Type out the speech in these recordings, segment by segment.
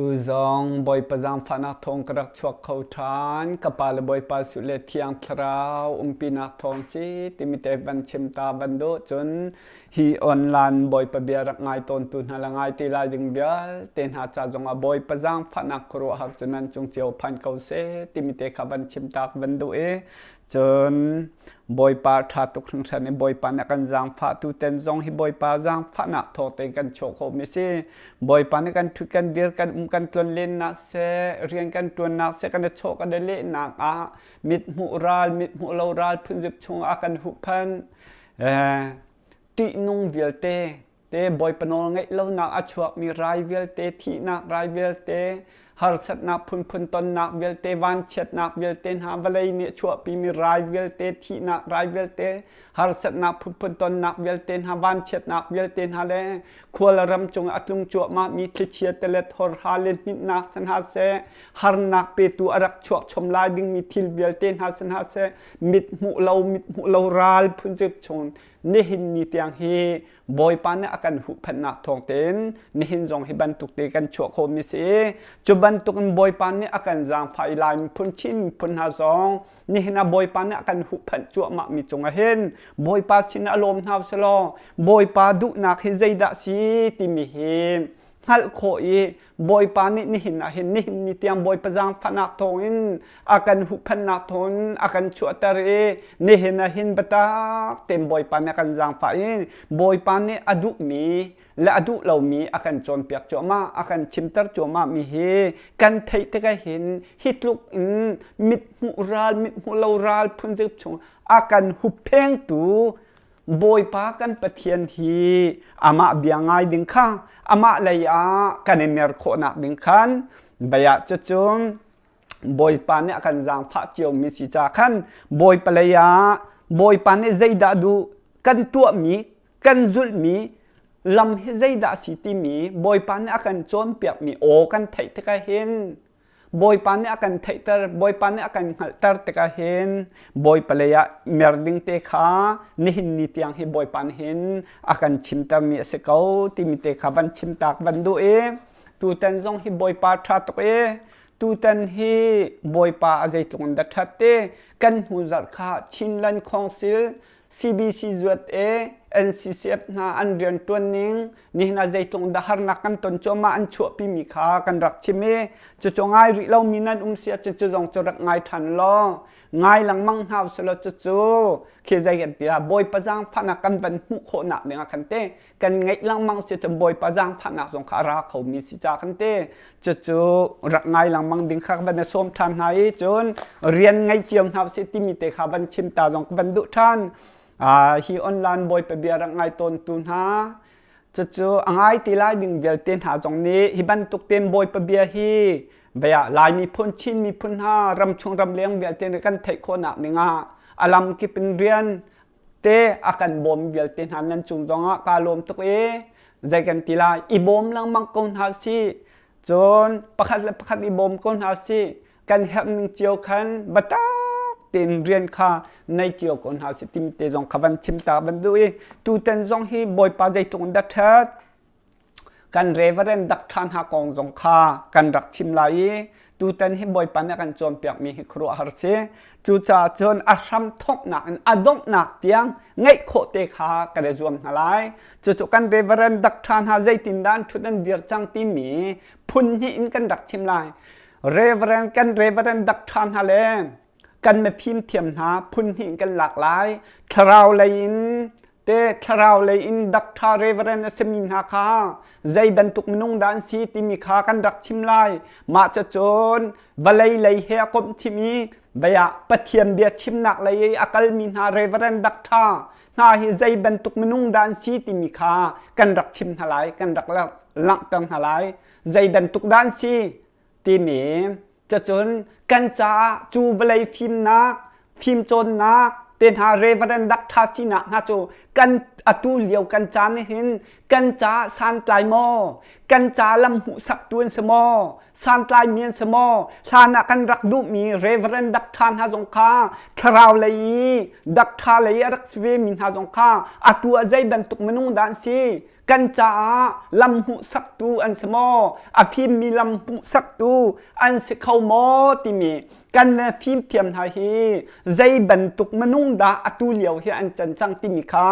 Tu zong Bawipa zaangfahnak thawng ka rak chuak kho ṭhan. Ka Pa le Bawipa Suh le Thiang Thlarau umpinak thawng si timi te van chim ta van duh. Cun hi online Bawipa bia rak ngai tawntu hna le ngai ti lai ding vialte hna ca zongah Bawipa zaangfahnak khuaruahhar cu nan cung cio phan ko seh timi te kha van chim ta van duh i cun Bawipa ṭha tuk hringhran i Bawipa nih a kan zaangfah tuten zong hi Bawipa zaangfahnak thawng tein kan chuah khawhmi si. Bawipa nih kan ṭhut kan dir kan um kan tlonlennak seh rian kan ṭuannak seh kan i chawh kan i lehnak ah mithmuh ral mithmuh lo ral phunzip chungah a kan huhphenh. Eh, ṭihnung vialte te Bawipa nawl ngeih lonak a chuakmi rai vialte thihnak rai vialte harsatnak phunphun tonnak vialte vanchiatnak vialte hna vawlei nih a chuahpimi rai vialte thihnak rai vialte harsatnak phunphun tonnak vialte hna vanchiatnak vialte hna le khual ram cung a tlung cuahmahmi thlichia tilet horha le hninhnak si hna seh harnak petu a rak chuak chom lai dingmi thil vialte hna si hna seh mit hmuh lo mit hmuh lo ral phunzip chung nihin ni tiang hi Bawipa nih a kan huhphenhnak thawng tein nihin zong hi bantuk te kan chuah khawhmi si. Cu bantukin Bawipa nih a kan zaangfah i Lai miphun Chin miphun hna zong nihin ah Bawipa nih a kan huhphenh cuahmah mi cungah hin Bawipa sin ah lawm hna usih law Bawipa duhnak hi zeidah si timi hi hngalh khawh i Bawipa nih nihin ah hin nihin ni tiang Bawipa zaangfahnak thawngin a kan huhphenhnak thawngin a kan chuahter i nihin ah hin biatak tein Bawipa nih a kan zaangfah i Bawipa nih a duhmi le a duh lomi a kan cawnpiak cuahmah a kan chimter cuahmah mi hi kan theih tikah hin hi tluk in mithmuh ral mithmuh lo ral phunzip chung a kan hupphengtu Bawipa kan Pathian hi amah bia ngai ding kha amah lei ah kan i mer khawhnak ding khan bia cucun Bawipa nih a kan zaangfah ciomi si ca khan Bawipa lei ah Bawipa nih zeidah duh kan tuahmi kan zulhmi lam hi zeidah si timi Bawipa nih a kan cawnpiakmi aw kan theih tikah hin Bawipa nih a kan theihter, Bawipa nih a kan hngalhter tikah hin Bawipa lei ah mer ding te kha nihin ni tiang hi Bawipa nih hin a kan chimtermi a si ko timi te kha van chimtak van duh i tutan zong hi Bawipa ṭha tuk i tutan hi Bawipa a zeitluk in dah ṭhat ti kan hnu zarh kha Chinland Council CBC zuat e NCCF hna an rianṭuan ning nihin ah zeitluk dah harnak kan ton cuahmah an chuahpimi kha kan rak chim i cucu ngai rih lomi nan um si ahcun cu zong cu rak ngai ṭhan law ngai lengmang hna usih cucu khi zei kan ti ah Bawipa zaangfahnak kan van hmuh khawhnak dingah khan te kan ngeih lengmang si cun Bawipa zaangfahnak zong kha a ra khomi si ca khan te cucu rak ngai lengmang ding kha van i sawm ṭhan hna i cun rian ngei cio hna usih timi te kha van chim ta zong van duh ṭhan. Hi online Bawipa bia rak ngai tawntu hna cucu a ngai ti lai ding vialte hna zong nih hi bantuk tein Bawipa bia hi vei Lai miphun Chin miphun hna ramchung ramleng vialte nih kan theih khawhnak dingah a lamkip in rian te a kan bawm vialte hna nan cung zongah kaa lawm tuk i zei kan ti lai i bawm lengmang ko hna sih cun pakhat le pakhat i bawm ko hna sih kan herh ning cio khan biatak tein rian kha nei cio ko hna sih timi te zong kha van chim ta van duh i tutan zong hi Bawipa zeitluk in dah ṭhat Kan reverend dak ṭha hna kong zong kha kan rak chim lai i tutan hi Bawipa nih a kan cawnpiakmi hi khuaruahhar si. Cucaah cun a hram thawknak in a donghnak tiang ngeih khawh te kha kan i zuam hna lai. Cucu kan reverend dak ṭha hna zeitindah an ṭhut an dir cang timi phun hnih in kan rak chim lai. Reverend kan reverend dak ṭha hna le kan mifim thiam hna phun hnih in kan lak lai. Thlarau lei in te thlarau lei in doctor reverend a simi hna kha zei bantuk minung dah an si timi kha kan rak chim lai mah cun vawlei lei he a komh chim i vei ah Pathian bia chimnak lei i a kalmi hna reverend doctor hna hi zei bantuk minung dah an si timi kha kan rak chim hna lai kan rak langhter hna lai zei bantuk dah an si timi Cucun kan caah cu vawlei fimnak, fimcawnnak te hna reverend dak ṭha sinak hna cu kan atu lio kan caan hin kan caah santlai maw? Kan ca lam hmuhsaktu an si maw? Santlai mi an si maw? Hlan ah kan rak duhmi reverend dak ṭha hna zong kha thlarau lei i dak ṭha lei a rak si ve mi hna zong kha atu ah zei bantuk minung dah an si? Kan caah lam hmuhsaktu an si maw? A fimmi lam hmuhsaktu an si kho maw timi kan fimthiam hna hi zei bantuk minung dah atu lio hi an can cang timi kha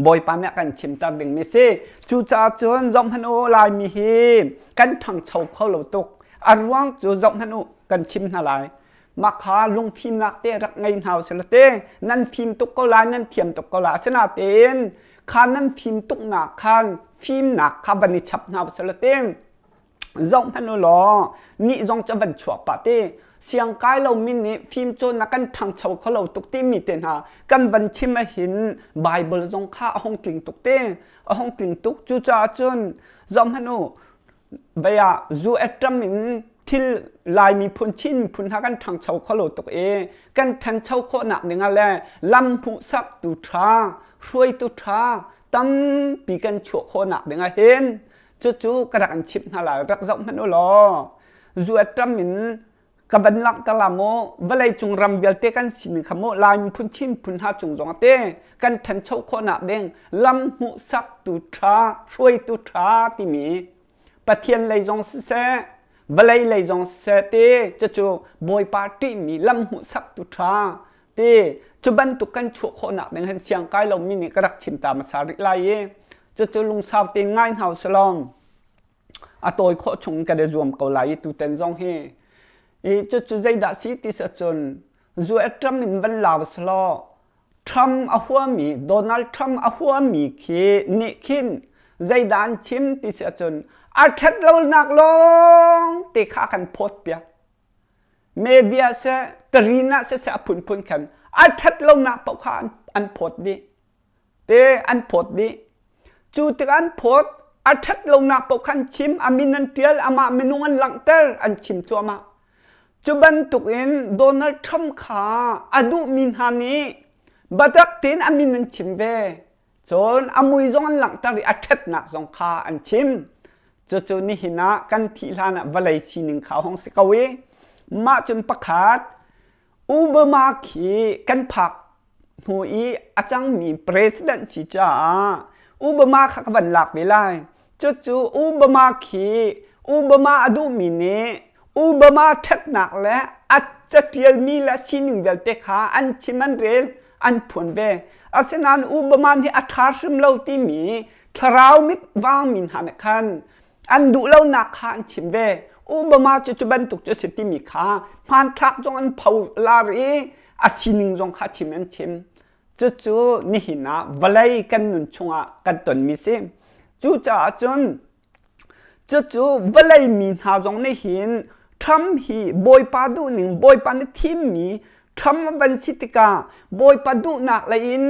Bawipa nih a kan chimter dingmi si. Cucaah cun zohhmanh u Laimi hi kan ṭhangcho kho lo tuk. A ruang cu zohhmanh u kan chim hna lai. Mah kha lungfimnak te rak ngei hna usih te nan fim tuk ko lai nan thiam tuk ko lai asinain kha nan fim tuknak khan fimnak kha van i chap hna usih te zoh hmanh u law nih zong cu van chuak pah te siangkai lomi nih fimcawnnak kan ṭhangcho kho lo tuk timi te hna kan van chim ahhin Bible zong kha a hung tling tuk te a hung tling tuk cucaah cun zoh hmanh u Vei ah zu ṭam in thil Lai miphun Chin miphun hna kan ṭhangcho kho lo tuk i kan ṭhancho khawhnak ding ah le lam hmuhsaktu ṭha, hruaitu ṭha tampi kan chuah khawhnak ding ah hin cucu ka rak in chimh hna lai rak zoh hmanh u law zu ṭam in ka van langhter la mu vawlei cung ram vialte kan sining kha mu Lai miphun Chin phun hna cung zong te kan ṭhancho khawhnak ding lam hmuhsaktu ṭha hruaitu ṭha timi Pathian lei zong siseh vawlei lei zong siseh te cucu Bawipa ṭihmi lam hmuhsaktu ṭha te cu bantuk kan chuah khawhnak ding han siang kai lomi nih ka rak chim ta hmasa rih lai i cucu lungsau tein ngai hna usih a tawi khawh chung kan i zuam ko lai i tutan zong hi i cucu zeidah si ti si ahcun US Trump in van la selaw Trump a huami Donald Trump a huami khi nih khin zeidah an chim ti si ahcun a ṭhat lonak lawng te kha kan phawt piak media seh tarin ah siseh a phunphun khan a ṭhat lonak paoh kha an phawt dih te an phawt dih. Cu tikah an phawt, a ṭhat lonak paoh kha an chim, a min an ṭial, amah minung an langhter, an chim cuahmah. Cu bantukin Donald Trump kha a duhmi hna nih biatak tein a min an chim ve. Cun a mui zong an langhter i a ṭhatnak zong kha an chim. Cucu nihin ah kan thih hlan ah vawlei sining kha hong si ko i mah cun pakhat Obama khi kan phak hnu i a cangmi president si caah Obama kha ka van lak ve lai. Cucu Obama khi Obama a duhmi nih Obama ṭhatnak le a caṭialmi le sining vialte kha an chim an rel an phuan ve. Asinain Obama nih a ṭha hrim lo timi thlarau mit vangmi hna nih khan an duh lonak kha an chim ve Obama cu cu bantuk cu a si timi kha hmanthlak zong an pho lar i a sining zong kha chim an chim cucu nihin ah vawlei kan nun chungah kan tonmi si cucaah cun cucu vawlei mi hna zong nih hin Trump hi Bawipa duhning Bawipa nih thimmi Trump a van si tikah Bawipa duhnak lei in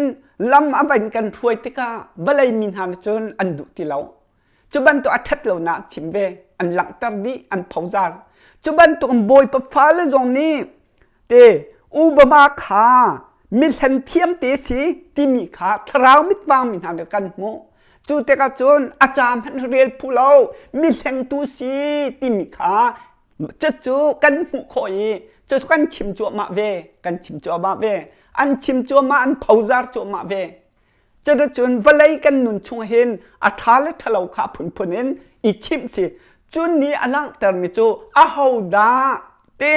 lam a van kan hruai tikah vawlei mi hna nih cun an duh ti lo Cu bantuk a ṭhat lonak chim ve, an langhter dih, an phozar. Cu bantuk in Bawipa fale zong nih te Obama kha mihlen thiam te si timi kha thlarau mitvang mi hna nih kan hmuh. Cu tikah cun a ca hmanh rel phu lo mihlengtu si timi kha cucu kan hmuh khawh i cucu kan chim cuahmah ve, kan chim cuahmah ve. An chim cuahmah, an phozar cuahmah ve. Cuticun vawlei kan nun chung hin a ṭha le ṭhalo kha a phunphun in i chimh si. Cun nih a langhtermi cu ahodah te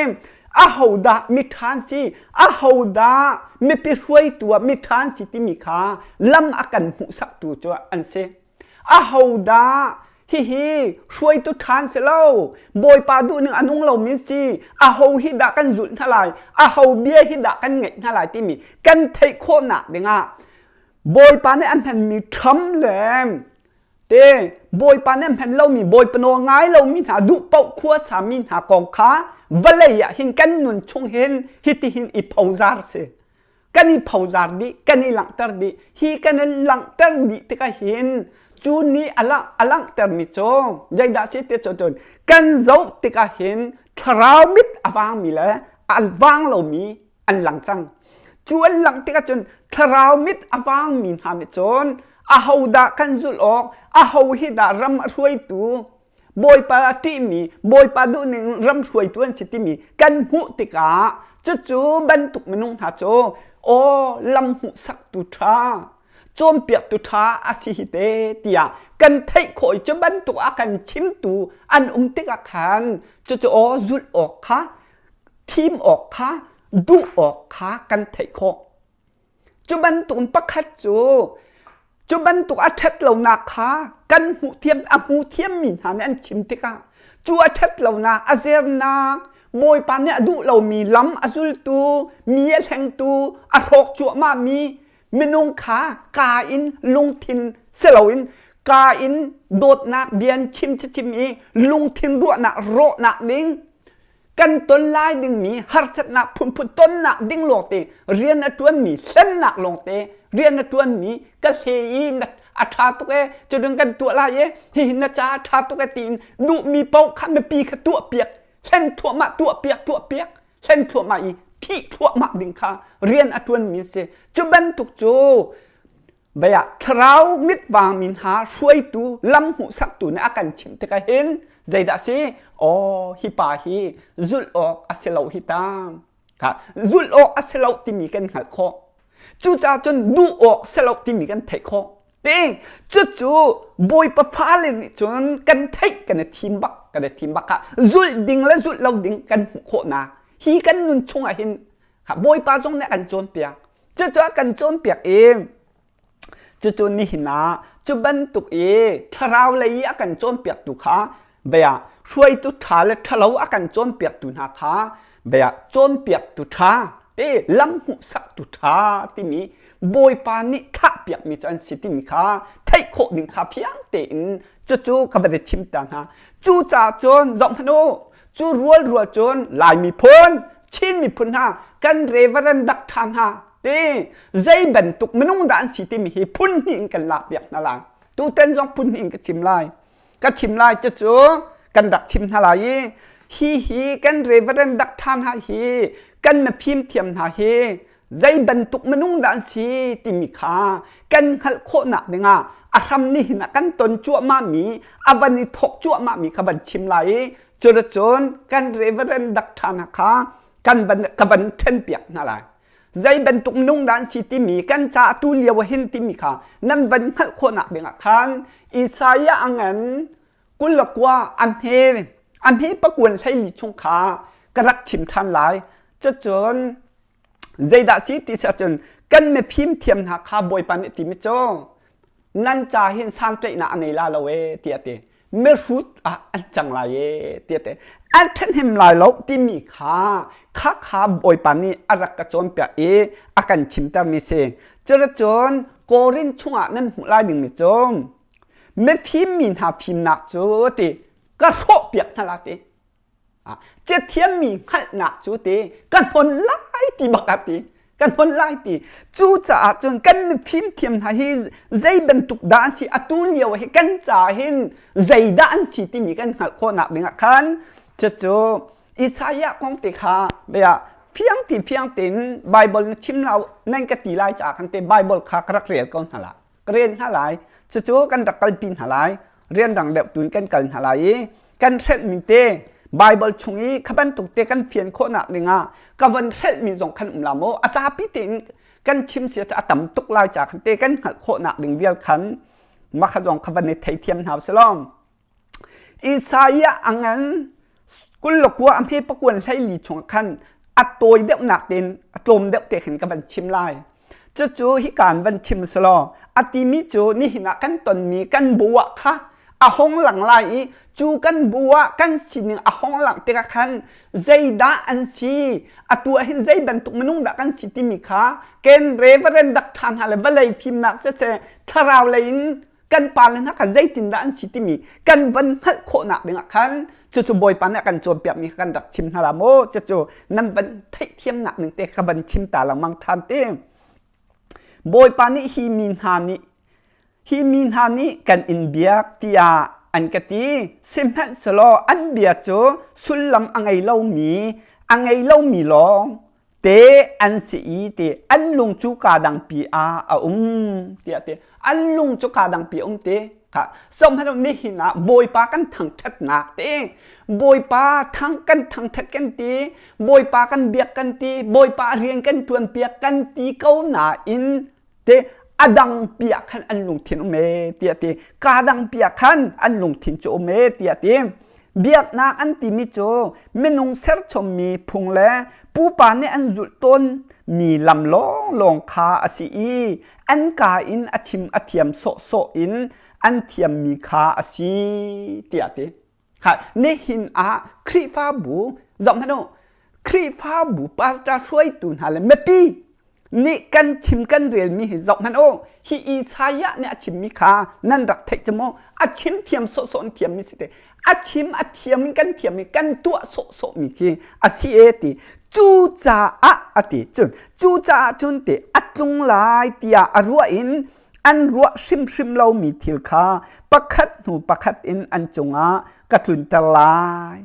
ahodah miṭha an si, ahodah mipi hruaitu ah miṭha an si timi kha lam a kan hmuhsaktu cu an si. Ahodah hihi hruaitu ṭha an si lo, Bawipa duhning a nung lomi an si, aho hi dah kan zulh hna lai, aho bia hi dah kan ngaih hna lai timi kan theih khawhnak dingah Bawipa nih a hmanmi Trump le te Bawipa nih a hman lomi Bawipa nawl ngai lomi hna duh paoh khuasa mi hna kong kha vawlei ah hin kan nun chung hin hitihin i phozar si. Kan i phozar dih, kan i langhter dih. Hi kan i langhter dih tikah hin cu nih a langhtermi cu zeidah si ti cu cun kan zoh tikah hin thlarau mit a vangmi le a vang lomi an lang cang. Cu an langh tikah cun thlarau mit a vangmi hna nih cun ahodah kan zulh awk, aho hi dah ram a hruaitu, Bawipa a ṭihmi, Bawipa duhning ram hruaitu an si timi kan hmuh tikah cucu bantuk minung hna cu aw lam hmuhsaktu ṭha. Cawnpiaktu ṭha a si hi te tiah kan theih khawh i cu bantuk a kan chimtu an um tikah khan cucu aw zulh awk kha thim awk kha duh awk kha kan theih khawh. Cu bantuk pakhat cu cu bantuk a ṭhat lonak kha kan hmuh thiam a hmu thiammi hna nih an chim tikah cu a ṭhat lonak a zernak Bawipa nih a duh lomi lam a zultu mi a hlengtu a hrawk cuahmahmi minung kha kaa in lungthin si loin kaa in dawtnak bia in chim chim i lungthin ruahnak rawhnak ding kan ton lai dingmi harsatnak phunphun tonnak ding lawngte rian a ṭuanmi hlennak lawngte rian a ṭuanmi ka hle i na a ṭha tuk e cuding kan tuah lai e hihi na ca a ṭha tuk e tiin duhmi paoh kha mipi kha tuahpiak hlen thluahmah tuahpiak tuahpiak hlen thluahmah i thih thluahmah ding kha rian a ṭuanmi a si cu bantuk cu Vei ah thlarau mitvang mi hna hruaitu lam hmuhsaktu nih a kan chimh tikah hin zeidah a si? Aw, hi pa hi zulh awk a si lo hi ta. Kha zulh awk a si lo timi kan hngalh khawh. Cucaah cun duh awk si lo timi kan theih khawh. Te cucu Bawipa fale nih cun kan theih kan i thim bak kan i thim bak ah zulh ding le zulh lo ding kan hmuh khawhnak hi kan nun chungah hin kha Bawipa zong nih a kan cawnpiak. Cucu a kan cawnpiak i cucu nihin ah cu bantuk i thlarau lei i a kan cawnpiaktu kha bia hruaitu ṭha le ṭhalo a kan cawnpiaktu hna kha bia cawnpiaktu ṭha te lam hmuhsaktu ṭha timi Bawipa nih thlahpiakmi cu an si timi kha theih khawh ding kha fiang tein cucu ka van i thim ta hna. Cucaah cun zohhmanh u, cu rualrual cun Lai miphun, Chin miphun hna kan reverend dak ṭha hna te zei bantuk minung dah an si timi hi phun hnih in kan lak piak hna lai. Tutan zong phun hnih in ka chim lai. Ka chim lai cucu kan rak chim hna lai i hi hi kan reverend dak ṭha hna hi kan mifim thiam hna hi zei bantuk minung dah an si timi kha kan hngalh khawhnak dingah a hram nihin ah kan ton cuahmahmi a van i thawk cuahmahmi kha van chim lai i cuticun kan reverend dak ṭha hna kha kan van ka van ṭhenpiak hna lai zei bantuk minung dah an si timi kan ca atu lio ah hin timi kha nan van hngalh khawhnak dingah khan Isaiah a ngan 29 a hme a hme pakuan 14 chung kha ka rak chim ṭhan lai cucun Zeidah si ti si ahcun kan mifim thiam hna kha Bawipa nih timi cu nan ca hin santlaihnak a nei la lo ee tiah ti. Mihrut ah an cang lai ee tiah ti. An ṭhahnem lai lo timi kha kha kha Bawipa nih a rak ka cawnpiak i a kan chimtermi si. Cuticun Korin chungah nan hmuh lai dingmi cu mifim mi hna fimnak cu ti ka hrawhpiak hna la ti. Cathiammi hngalhnak cu ti ka hnon lai ti bak a ti ka hnon lai ti cucaah cun kan fimthiam hna hi zei bantuk dah an si atu lio hi kan ca hin zeidah an si timi kan hngalh khawhnak dingah khan cucu Isaiah kong te kha bia fiang ti fiang tein Bible na chim lo nan ka ti lai caah khan te Bible kha ka rak rel ko hna la ka rel hna lai cucu kan rak kalpi hna lai rianrang deuh tun kan kal hna lai i kan hrelhmi te Bible chung i kha bantuk te kan fian khawhnak dingah ka van hrelhmi zong khan um la maw a zapi tein kan chim sia a tam tuk lai ca khan te kan hngalh khawhnak ding vial khan makha zong kha van i theithiam hna usih Isaiah a ngan 29 a hme pakuan 14 chung khan a tawi deuhnak tein a tlawm deuh te khin ka van chim lai. Cucu hika in van chim selaw a timi cu nihin ah kan tonmi kan bu ah kha a hong lang lai i cu kan bu ah kan sining a hong langh tikah khan zeidah an si atu ah hin zei bantuk minung dah kan si timi kha ken reverend dak ṭha hna le vawlei fimnak siseh thlarau lei in kan pale hna kha zeitindah an si timi kan van hngalh khawhnak dingah khan cucu Bawipa nih a kan cawnpiakmi kha kan rak chim hna la maw cucu nan van theihthiamnak ning te ka van chim ta lengmang ṭhan te Bawipa nih hi mi hna nih hi mi hna nih kan in biak tiah an ka ti sihmanhsehlaw an bia cu sullam a ngei lomi a ngei lomi lawng te an si i ti an lung cu kaa dangpi ah a um tiah ti an lung cu kaa dangpi a um ti kha somhmanh nihin ah Bawipa kan thangṭhatnak ti Bawipa thang kan thangṭhat kan ti Bawipa kan biak kan ti Bawipa rian kan ṭuan piak kan ti ko nain te A dang pi ah khan an lungthin um e tiah ti. Ka dang pi ah khan an lungthin cu um e tiah ti. Biaknak an timi cu minung serchommi phung le pupa nih an zulh tawn mi lam lawnglawng kha a si i an ka in a chim a thiam sawhsawh in an thiammi kha a si tiah ti. Nihin ah Khrihfabu zoh hmanh u Khrihfabu pastor hruaitu hna le mipi nih kan chim kan relmi hi zoh hmanh u hi Isaiah nih a chimmi kha nan rak theih cu mu a chim thiam sawhsawh in thiammi si te a chim a thiam in kan thiam i kan tuah sawhsawh mi khi a si e ti cucaah a ti cun cucaah cun ti a tlung lai tiah a ruah in an ruah hrimhrim lomi thil kha pakhat hnu pakhat in an cungah ka tlunter lai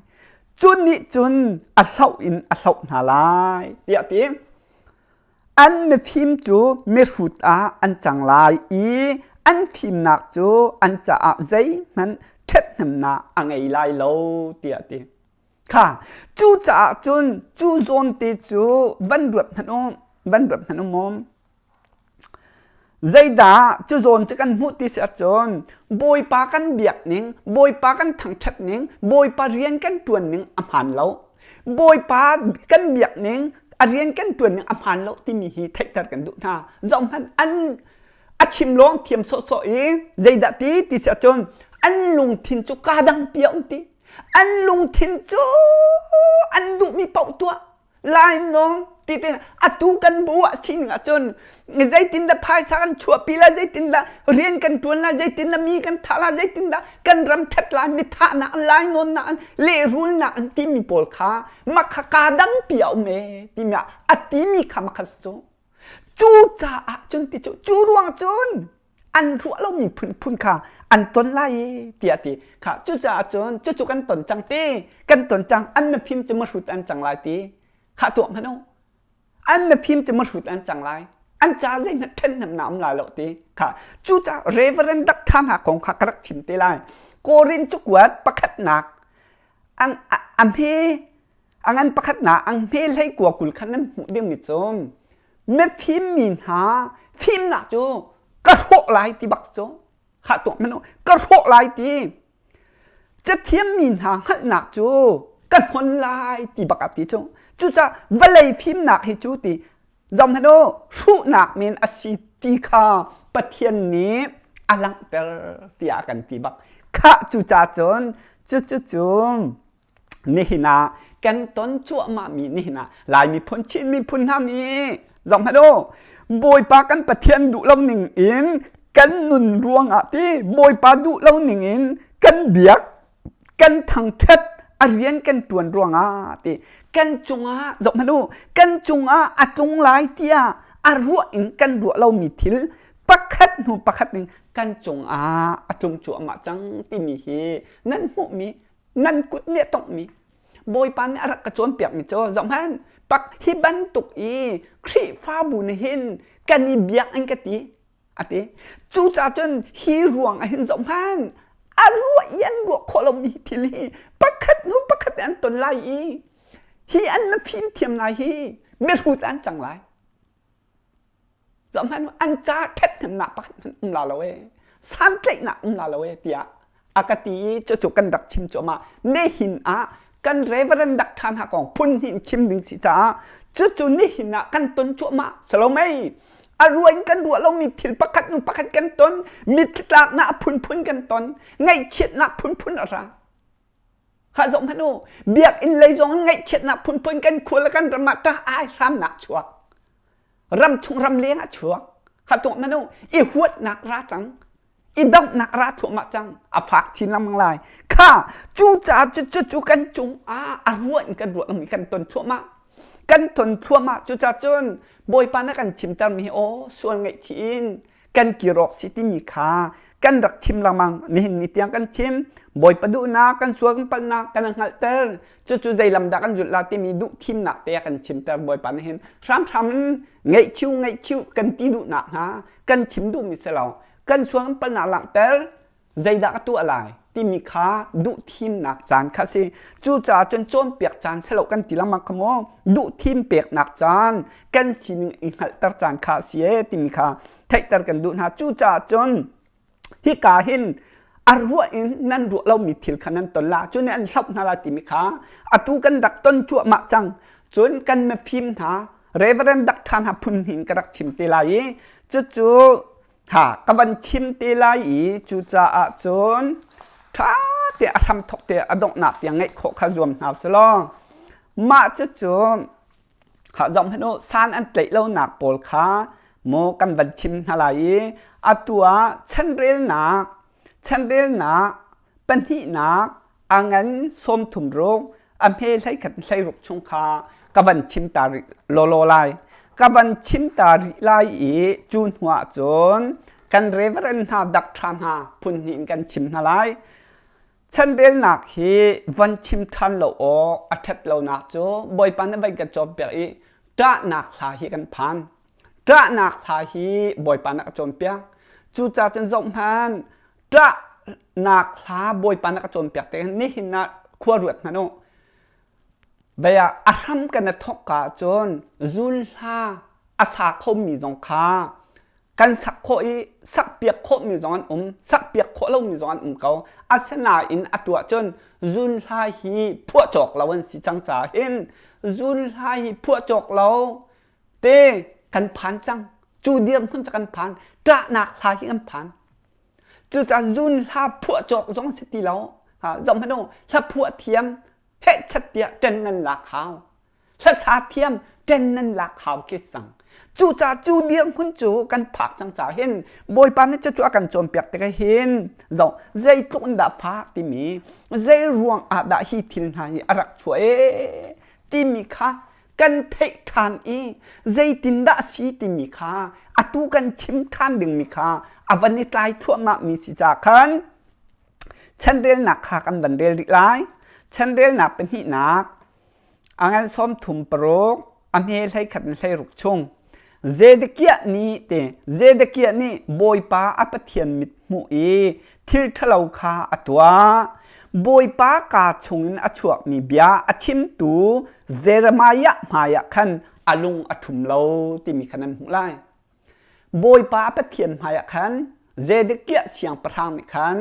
cu nih cun a hloh in a hloh hna lai tiah ti an mifim cu mihrut ah an cang lai i an fimnak cu an caah zeihmanh ṭhathnemnak a ngei lai lo tiah ti kha cucaah cun cu zawn te cu van ruat hmanh u van ruat hmanh u mu Zeidah cu zawn cu kan hmuh ti si ahcun Bawipa kan biak ning, Bawipa kan thangṭhat ning, Bawipa rian kan ṭuan ning a hmaan lo. Bawipa kan biak ning, a rian kan ṭuan ning a hmaan lo timi hi theihter kan duh hna. Zohhmanh an a chim lawng thiam sawhsawh i zeidah ti ti si ahcun an lungthin cu kaa dang pi a um ti. An lungthin cu an duhmi paoh tuah. Lainawng ti tin atu kan bu ah sining ahcun zeitindah phaisa kan chuahpi lai zeitindah rian kan ṭuan lai zeitindah mi kan thah lai zeitindah kan ram ṭhat lai mi thahnak lainawnnak lehrulnak an timi pawl kha makha kaa dangpi a um e timi ah a timi kha makha cu cucaah cun ti cu cu ruang cun an ruah lomi phunphun kha an ton lai i tiah ti kha cucaah cun cucu kan ton cang ti kan ton cang an mifim cu mahrut an cang lai ti kha tuah hmanh u an mifim cu mahrut an cang lai an ca zeihmanh ṭhenhnemnak um lai lo ti kha cucaah Reverend Dr. hna kong kha ka rak chim te lai Korin cakuat pakhatnak ang a hme a ngan pakhatnak ang hme hlei kua kul khan nan hmuh dingmi cu mifim mi hna fimnak cu ka hrawh lai ti bak cu khah tuah hmanh ka hrawh lai ti cathiam mi hna hngalhnak cu ka hnon lai ti bak a ti cu cucaah vawlei fimnak hi cu ti zong hmanh u hruhnak men a si ti kha Pathian nih a langhter tiah a kan ti bak khah cucaah cun cucu cu nihin ah kan ton cuahmahmi nihin ah Lai miphun Chin miphun hna nih zoh hmanh u Bawipa kan Pathian duh lo ning in kan nun ruangah ti Bawipa duh lo ning in kan biak kan thangṭhat a rian kan ṭuan ruangah ti kan cungah zoh hmanh u kan cungah a tlung lai tiah a ruah in kan ruah lomi thil pakhat hnu pakhat ning kan cungah a tlung cuahmah cang timi hi nan hmuhmi nan kut nih a tonghmi Bawipa nih a rak ka cawnpiakmi cu zohhmanh pak hi bantuk i Khrihfabu nih hin kan i biak an ka ti a ti cucaah cun hi ruang ah hin zohhmanh a ruah i an ruah khawh lomi thil hi pakhat hnu pakhat an ton lai i hi an na fimthiam lai hi mihrut an cang lai Zohhmanh an ca ṭhathnemnak pakhat hmanh um la lo ee santlaihnak um la lo ee tiah a ka ti i cucu kan rak chim cuahmah nihin ah kan reverend dak ṭha hna kong phun hnih chim ding si caah cucu nihin ah kan ton cuahmah salomei a ruah in kan ruah lomi thil pakhat hnu pakhat kan ton mittlaknak phunphun kan ton ngaihchiatnak phunphun a ra Kha zoh hmanh u, biakinn lei zong in ngaihchiatnak phunphun kan khua le kan ram ah ṭah ai hramnak chuak. Ram chung ram leng ah chuak. Kha tuah hmanh u, i huatnak ra cang. I donghnak ra thluahmah cang. A fak chin lengmang lai. Kha cucaah cu cu cu kan cung ah a ruah in kan ruah lomi kan ton thluahmah. Kan ton thluahmah cucaah cun Bawipa na kan chimtermi hi aw sual ngaihchih in kan kir awk si timi kha kan rak chim lengmang nihin ni tiang kan chim bawipa duhnak kan sual kan palhnak kan hngalhter cucu zei lam dah kan zulh la timi duh thimnak te a kan chimter bawipa nih hin hramhram in ngaihchiu ngaihchiu kan ti duhnak hna kan chim duhmi si lo kan sual kan palhnak langhter zeidah ka tuah lai? timi kha duh thimnak caan kha si. Cucaah cun cawnpiak caan si lo kan ti lengmang kha mu. Duh thim peknak caan, kan sining i hngalhter caan kha a si ee timi kha theihter kan duh hna. Cucaah cun hika hin a ruah in nan ruah lomi thil kha nan ton la cu nih an hloh hna lai timi kha atu kan rak ton cuahmah cang cun kan mifim hna Reverend Dr. hna phun hin ka rak chim te lai i cucu ha ka van chim te lai i cucaah cun ṭha te a hram thok te a donghnak tiang ngeih khawh kha zuam hna usih mah cucu Ha zong hmanh u san an tlaih lonak pawl kha maw kan van chim hna lai i atu ah chanrelnak chanrelnak pahnihnak a ngan 30 ruk a hme 11 16 chung kha ka van chim ta rih lawlaw lai. Ka van chim ta rih lai i cu hnuah cun kan reverend hna doctor hna phun hnih in kan chim hna lai. Chanrelnak hi von chim ṭhan lo awk a ṭhat lonak cu Bawipa nih van kan cawnpiak i ṭahnak hla hi kan phan. Ṭahnak hla hi Bawipa nih a cawnpiak. Cucaah cun zohhmanh, ṭahnak hla Bawipa nih a cawnpiak tikah nihin ah khua ruat hmanh u. Vei ah a hram kan i thawk ka ahcun zul hla a sa khomi zong kha kan sak khawh i sakpiak khawhmi zong an um sakpiak khawh lomi zong an um ko asinain atu ahcun zun hla hi phuah cawk lo an si cang caah hin zun hla hi phuah cawk lo te kan phan cang cu dirhmun cu kan phan ṭahnak hla hi kan phan cucaah zun hla phuah cawk zong si ti lo zoh hmanh u hla phuah thiam hehchat tiah ṭen nan lak hau hlasa thiam ṭen nan lak hau khi sang cucaah cu dirhmun cu kan phak cang caah hin bawipa nih cucu a kan cawnpiak tikah hin zoh zeitluk in dah fak timi zei ruang ah dah hi thil hna hi a rak chuah ee timi kha kan theih ṭhan i zeitindah si timi kha atu kan chim ṭhan dingmi kha a van i tlai thluahmah mi si ca khan chanrelnak kha kan van rel rih lai chanrelnak pahnihnak A ngan 36 a hme 11 in 16 chung. Zedekiah nih te Zedekiah nih Bawipa a Pathian mit hmuh i thil ṭhalo kha a tuah. Bawipa kaa chungin a chuakmi bia a chimtu Jeremiah hmaiah khan a lung a ṭhum lo timi kha nan hmuh lai. Bawipa a Pathian hmaiah khan Zedekiah siangpahrang nih khan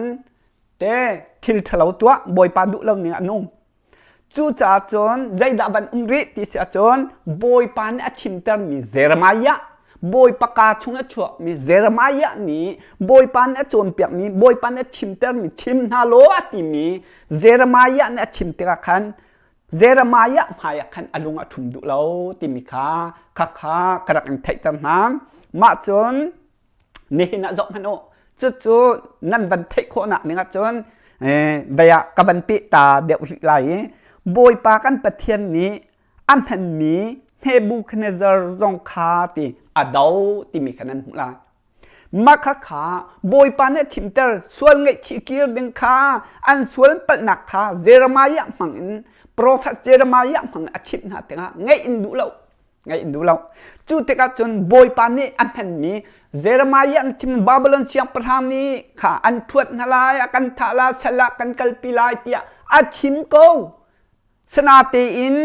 te thil ṭhalo tuah Bawipa duh lo ning a nung. Cucaah cun zeidah van um rih ti si ahcun Bawipa nih a chimtermi Jeremiah, Bawipa kaa chung a chuakmi Jeremiah nih Bawipa nih a cawnpiakmi, Bawipa nih a chimtermi chim hna law a timi Jeremiah nih a chim tikah khan Jeremiah hmaiah khan a lung a ṭhum duh lo timi kha khakha ka rak in theihter hna. Mah cun nihin ah zoh hmanh u cucu nan van theih khawhnak ning ahcun vei ah ka van peh ta deuh rih lai i Bawipa kan Pathian nih a hmanmi Nebuchadnezzar zong kha ti a do timi kha nan hmuh lai. Mah kha kha Bawipa nih a thimter sual ngaihchih kir ding kha an sual palhnak kha Jeremiah hmang in profet Jeremiah hmang in a chimh hna tikah ngaih in duh lo. Ngaih in duh lo. Cu tikah cun Bawipa nih a hmanmi Jeremiah an thim Babylon siangpahrang nih kha an ṭhuat hna lai, a kan thah lai, sal ah kan kalpi lai tiah a chim ko. Sinatein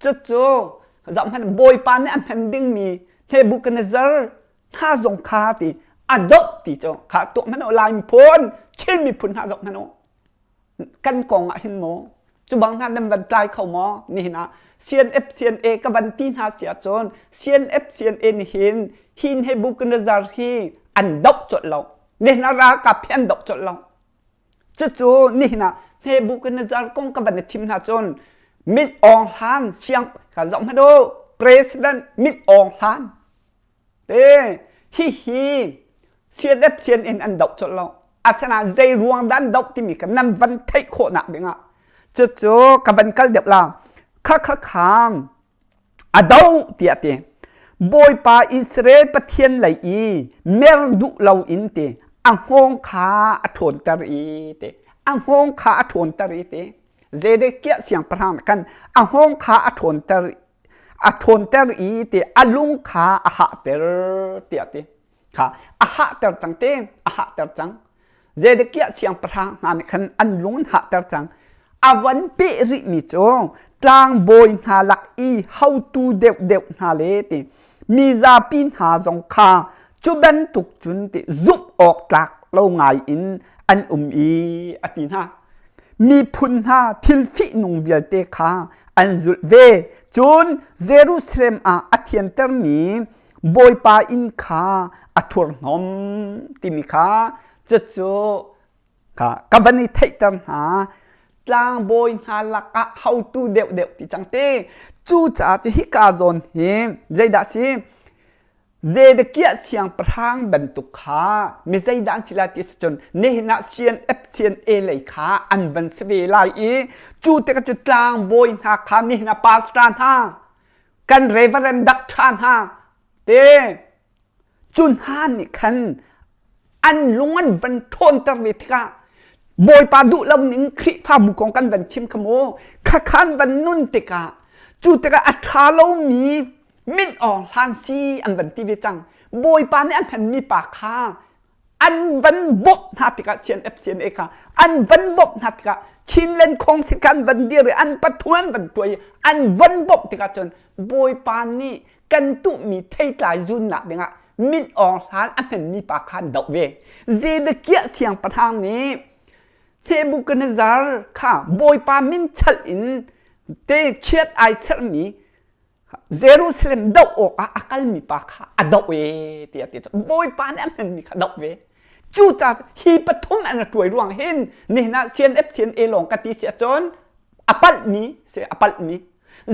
cucu zohhmanh Bawipa nih a hman dingmi Nebuchadnezzar hna zong kha ti a doh ti cu kha tuah hmanh u Lai miphun Chin miphun hna zoh hmanh u kan kong ah hin maw cu bang hna nan van tlai kho maw nihin ah CNF CNA ka van ti hna si ahcun CNF CNA nih hin hi Nebuchadnezzar hi an doh colh lo nihin ah ralkap hi an doh colh lo cucu nihin ah Nebuchadnezzar kong ka van i chim hna cun Min Aung Hlan siang ka zoh hmanh u president Min Aung Hlan Te hihi CNF CNN an doh colh lo. Asinain zei ruang dah an doh timi kha nan van theih khawhnak dingah cucu ka van kal deuh la. Kha kha kham a doh tiah ti. Bawipa Israel Pathian lei i mer duh lo in ti a hngawng kha a ṭhawnter i ti a hngawng kha a ṭhawnter i ti Zedekiah siangpahrang khan a hngawng kha a ṭhawnter a ṭhawnter i ti a lung kha a hahter tiah ti kha a hahter cang te a hahter cang. Zedekiah siangpahrang hna nih khan an lung an hahter cang. A van peh rihmi cu tlangbawi hna lak i hotu deuhdeuh hna le ti mizapi hna zong kha cu bantuk cun ti zumh awk tlak lo ngai in an um i a ti hna. Miphun hna thil fihnung vialte kha an zulh ve. Cun Jerusalem ah a thiantermi Bawipa inn kha a thurhnawm timi kha cucu kha ka van i theihter hna. Tlangbawi hna lakah hotu deuhdeuh ti cang te. Cucaah cu hika zawn hi zeidah si? Zedekiah siangpahrang bantuk kha mi zeidah an si lai ti si cun nihin ah CNF CNA lei kha an van si ve lai i cu tikah cu tlangbawi hna kha nihin ah pastor hna kan reverend doctor hna te cu hna nih khan an lung an van ṭhawnter ve tikah Bawipa duh lo ning Khrihfabu kong kan van chim kha mu khakhan van nun tikah cu tikah a ṭha lomi min awng hlan si an van ti ve cang Bawipa nih a hmanmi pa kha an van bawmh hna tikah CNF CNA kha an van bawmh hna tikah Chinland khong si kan van dir i an pathuan van tuai i an van bawmh tikah cun Bawipa nih kan tuhmi theitlai zunnak dingah min awng hlan a hmanmi pa kha an doh ve. Zedekiah siangpahrang nih Nebuchadnezzar kha Bawipa min chalh in te chiat ai sermi Jerusalem doh awkah a kalmi pa kha a doh e tiah ti cu Bawipa nih a hmanmi kha doh ve. Cucaah hi pathum an ra tuai ruang hin nihin ah CNF CNA lawng ka ti si ahcun a palhmi si a palhmi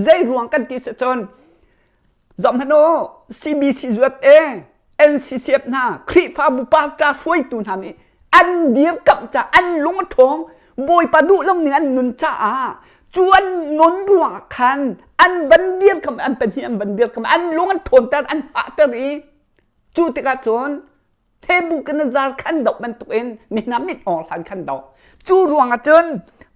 zei ruang kan ti si ahcun Zohhmanh u, CBC zuat e, NCCF hna, Khrihfabu pastor hruaitu hna nih an dirkamh caah an lung a ṭhawng. Bawipa duh lo ning an nun caah cu an nun ruangah khan an van dirkamh an pahnih an van dirkamh an lung an ṭhawnter an hahter i cu tikah cun Nebuchadnezzar khan doh bantukin nihna mit awng hlan khan doh. Cu ruangah cun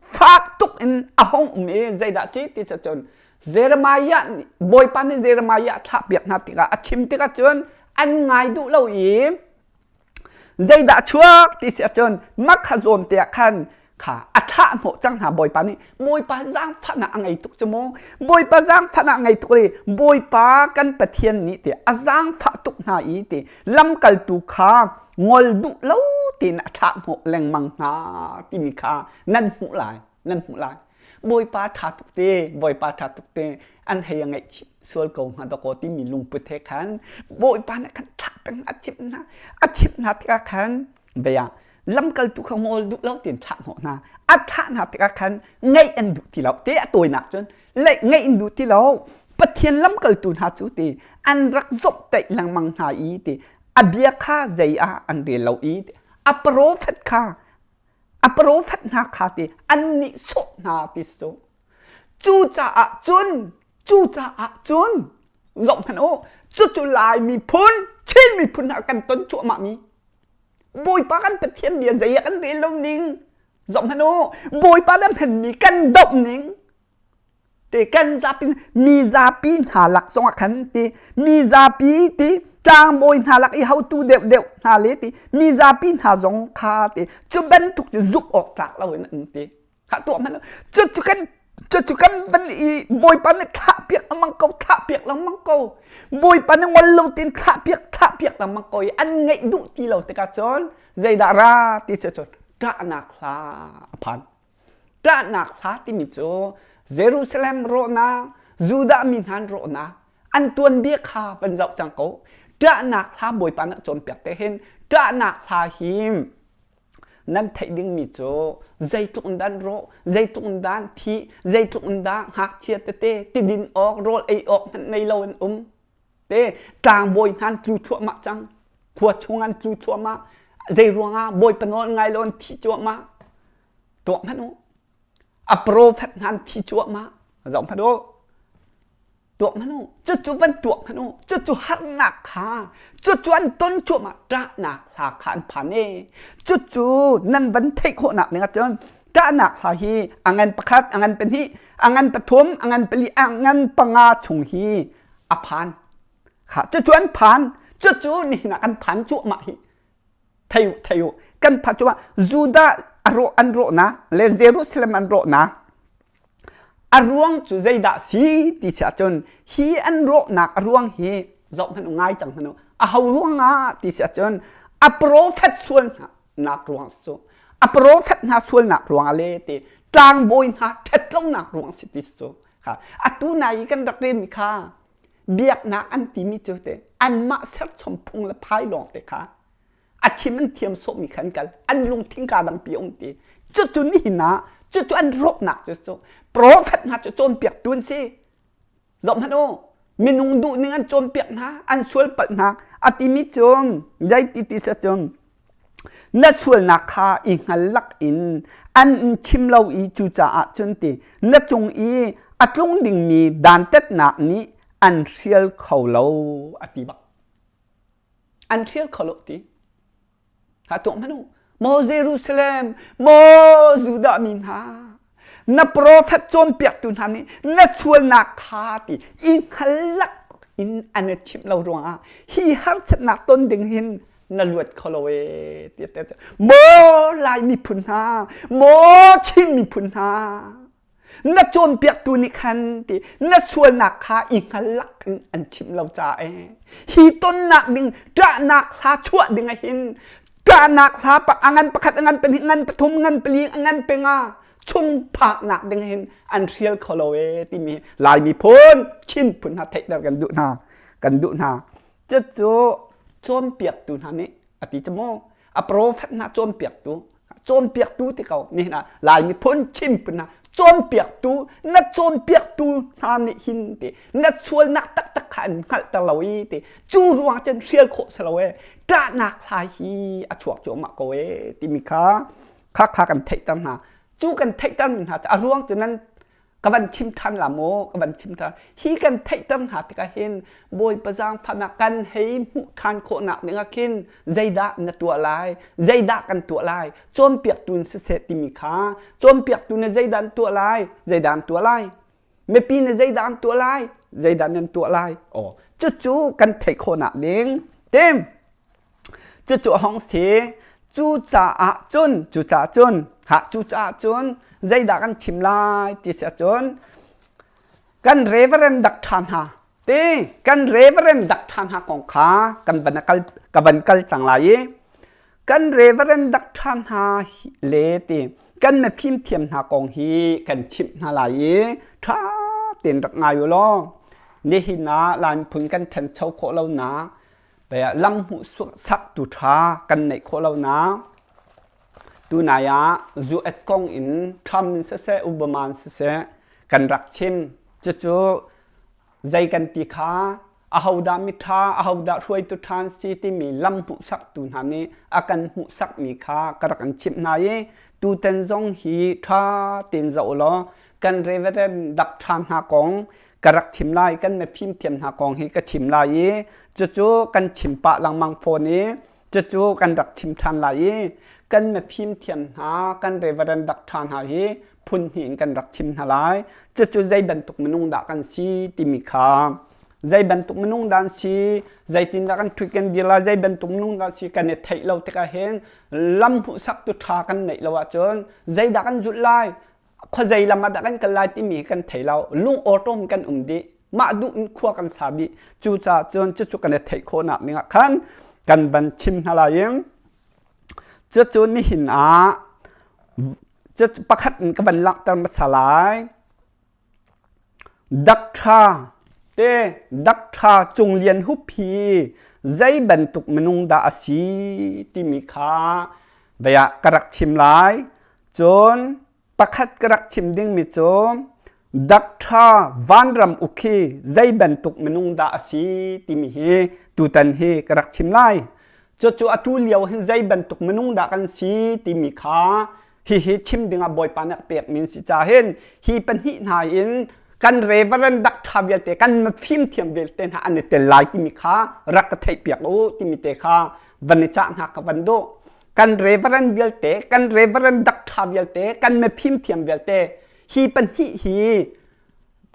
fak tuk in a hung um i zeidah si ti cun Jeremiah nih Bawipa nih Jeremiah thlah piak hna tikah a chim tikah cun an ngai duh lo i zeidah chuak ti si ahcun makha zawn te ah khan kha a thlah hnawh cang hna Bawipa nih Bawipa zaangfahnak a ngei tuk cu mu Bawipa zaangfahnak a ngei tuk i Bawipa kan Pathian nih ti a zaangfah tuk hna i ti lamkaltu kha ngol duh lo tein a thlah hnawh lengmang hna timi kha nan hmuh lai nan hmuh lai Bawipa ṭha tuk te Bawipa ṭha tuk te an hei a ngaihchih sual ko hnga dakaw timi lungput he khan Bawipa nih khan thlah peng a chimh hna a chimh hna tikah khan vei ah lamkaltu kha ngawl duh lo tiin thlah hnawh hna a thlah hna tikah khan ngaih an duh ti lo te a tawinak cun ngaih an duh ti lo Pathian lamkaltu hna cu ti an rak zomhtaih lengmang hna i ti a bia kha zei ah an rel lo i a profet kha a profet hna kha ti an nih sawh hna ti cu cucaah cun cucaah cun zoh hmanh u cucu Lai miphun Chin miphun hna kan ton cuahmah mi Bawipa kan Pathian bia zei ah kan rel lo ning zoh hmanh u Bawipa na hmanmi kan doh ning te kan zapi mi zapi hna lak zongah khan ti mi zapi ti tlangbawi hna lak i hotu deuh deuh hna le ti mi zapi hna zong kha ti cu bantuk cu zumh awk tlak lo in an ti Ha tuah hmanh cu cu kan cu cu kan van i Bawipa nih thlah piak lengmang ko thlah piak lengmang ko Bawipa nih ngol lo tin thlah piak thlah piak lengmang ko i an ngaih duh ti lo tikah cun zeidah ra ti si cun ṭahnak hla a phan ṭahnak hla timi cu Jerusalem rawhnak Judah mi hna rawhnak an tuanbia kha van zoh cang ko ṭahnak hla Bawipa nih cawnpiak te hin ṭahnak hla hi Nan theih dingmi cu zeitluk in dah rawh, zeitluk in dah thih, zeitluk in dah ngakchia tete tidin awk, rawl ei awk hmanh nei lo in um. Te tlangbawi hna an tlu thluahmah cang. Khua chung an tlu thluahmah. Zei ruangah Bawipa nawl ngai lo an thi cuahmah. Tuah hmanh u. A profet hna an thi cuahmah. Zoh hmanh u. Tuah hmanh u. Cucu van tuah hmanh u. Cucu harnak kha, cucu an ton cuahmah ṭahnak hla kha an phan i cucu nan van theih khawhnak ding ahcun ṭahnak hla hi a ngan pakhat, a ngan pahnih, a ngan pathum, a ngan pali, a ngan panga chung hi a phan. Kha cucu an phan. Cucu nihin ah kan phan cuahmah hi. Thei u, thei u. Kan. kan pha cu Judah a rawh an rawhnak le Jerusalem an rawhnak a ruang cu zeidah si ti si ahcun hi an rawhnak a ruang hi zoh hmanh u ngai cang hmanh u a ho ruangah ti si ahcun a profet sual nak ruang cu a profet hna sualnak ruangah le ti tlangbawi hna ṭhatlonak ruang si ti cu kha atu nai i kan rak relmi kha biaknak an timi cu te anmah serchom phung le phai lawng te kha a chim an thiam sawhmi kha an kal an lungthin kaa dangpi a um ti cucu nihin ah cucu an rawknak cu cu profet hna cu cawnpiaktu an si zoh hmanh u minung duh ning an cawnpiak hna an sual palh hna a timi cu zei ti ti sa cun na sualnak kha i hngal lak in an in chim lo i cucaah cun ti na cung i a tlung dingmi dantatnak nih an hrial kho lo a ti bak An ṭhial kho lo ti. Ha tuah hmanh u. Maw Jerusalem, maw Judah mi hna, na profet cawnpiaktu hna nih na sualnak kha ti i hngal in an i chimh lo ruangah hi harsatnak ton ding hin na luat kho lo ee ti te maw Lai miphun hna maw Chin miphun hna Na cawnpiaktu nih khan ti na sualnak kha i hngal lak in an chimh lo ca e. Hi tonnak ding ṭahnak hla chuah ding ah hin ṭahnak hla a ngan pakhat a ngan pahnih ngan pathum ngan pali a ngan penga chung phaknak ding hin an hrial kho lo e timi Lai miphun Chin phun hna theihter kan duh hna kan duh hna. Cucu cawnpiaktu hna nih a ti cu mu a profet hna cawnpiaktu cawnpiaktu ti ko nihin ah Lai miphun Chin phun hna cawnpiaktu na cawnpiaktu hna nih hin ti na sualnak taktak kha an hngalhter lo i ti cu ruang cun hrial khawh si lo e ṭahnak hla hi a chuak cuahmah ko e timi kha kha kha kan theihter hna cu kan theihter mi hna cu a ruang cu nan ka van chim ṭhan la maw ka van chim ṭhan hi kan theihter hna tikah hin Bawipa zaangfahnak kan hei hmuh ṭhan khawhnak dingah khin zeidah na tuah lai zeidah kan tuah lai cawnpiaktu in siseh timi kha cawnpiaktu nih zeidah an tuah lai zeidah an tuah lai mipi nih zeidah an tuah lai zeidah nan tuah lai aw cucu kan theih khawhnak ding tim Cucu a hung si. Cucaah cun, cucaah cun, ha cucaah cun zeidah kan chim lai ti si ahcun kan reverend dak ṭha hna ti kan reverend dak ṭha hna kong kha kan van kal ka van kal cang lai i kan reverend dak ṭha hna le ti kan mifim thiam hna kong hi kan chimh hna lai i ṭha tein rak ngai u law nihin ah Lai miphun kan ṭhancho khawh lonak lam hmuh saktu ṭha kan neih khawh lo na tunai ah zu-et kong in Trump in siseh Obama in siseh kan rak chim cucu zei kan ti kha ahodah miṭha ahodah hruaitu ṭha an si timi lam hmuhsaktu hna nih a kan hmuhsakmi kha ka rak in chimh hna i tutan zong hi ṭha tein zoh ulaw kan reverend dak ṭha hna kong ka rak chim lai kan mifim thiam hna kong hi ka chim lai i cucu kan chim pah lengmang fawn i cucu kan rak chim ṭhan lai i kan mifim thiam hna kan reverend dak ṭha hna hi phun hnih in kan rak chim hna lai cucu zei bantuk minung dah kan si timi kha zei bantuk minung dah an si zeitindah kan ṭhut kan dir lai zei bantuk minung dah si kan i theih lo tikah hin lam hmuhsaktu ṭha kan neih lo ahcun zeidah kan zulh lai khuazei lam ah dah kan kal lai timi kan thei lo lung awṭawm kan um dih mah duh in khua kan sa dih cucaah cun cucu kan i theih khawhnak ding ah khan kan van chim hna lai i cucu nihin ah pakhat in ka van langhter hmasa lai Dakṭha te dakṭha Cung Lian Hup hi zei bantuk minung dah a si timi kha vei ah ka rak chim lai. Cun pakhat ka rak chim dingmi cu dakṭha Vanram Uk hi zei bantuk minung dah a si timi hi tutan hi ka rak chim lai. Cucu atu lio hin zei bantuk minung dah kan si timi kha hihi chim dingah Bawipa nih a pekmi an si ca hin hi pahnih hna in kan reverend dak ṭha vialte kan fimthiam vialte hna an i tel lai timi kha rak ka theihpiak u timi te kha van i cah hna ka van duh kan reverend vialte kan reverend dak ṭha vialte kan mifimthiam vialte hi pahnih hi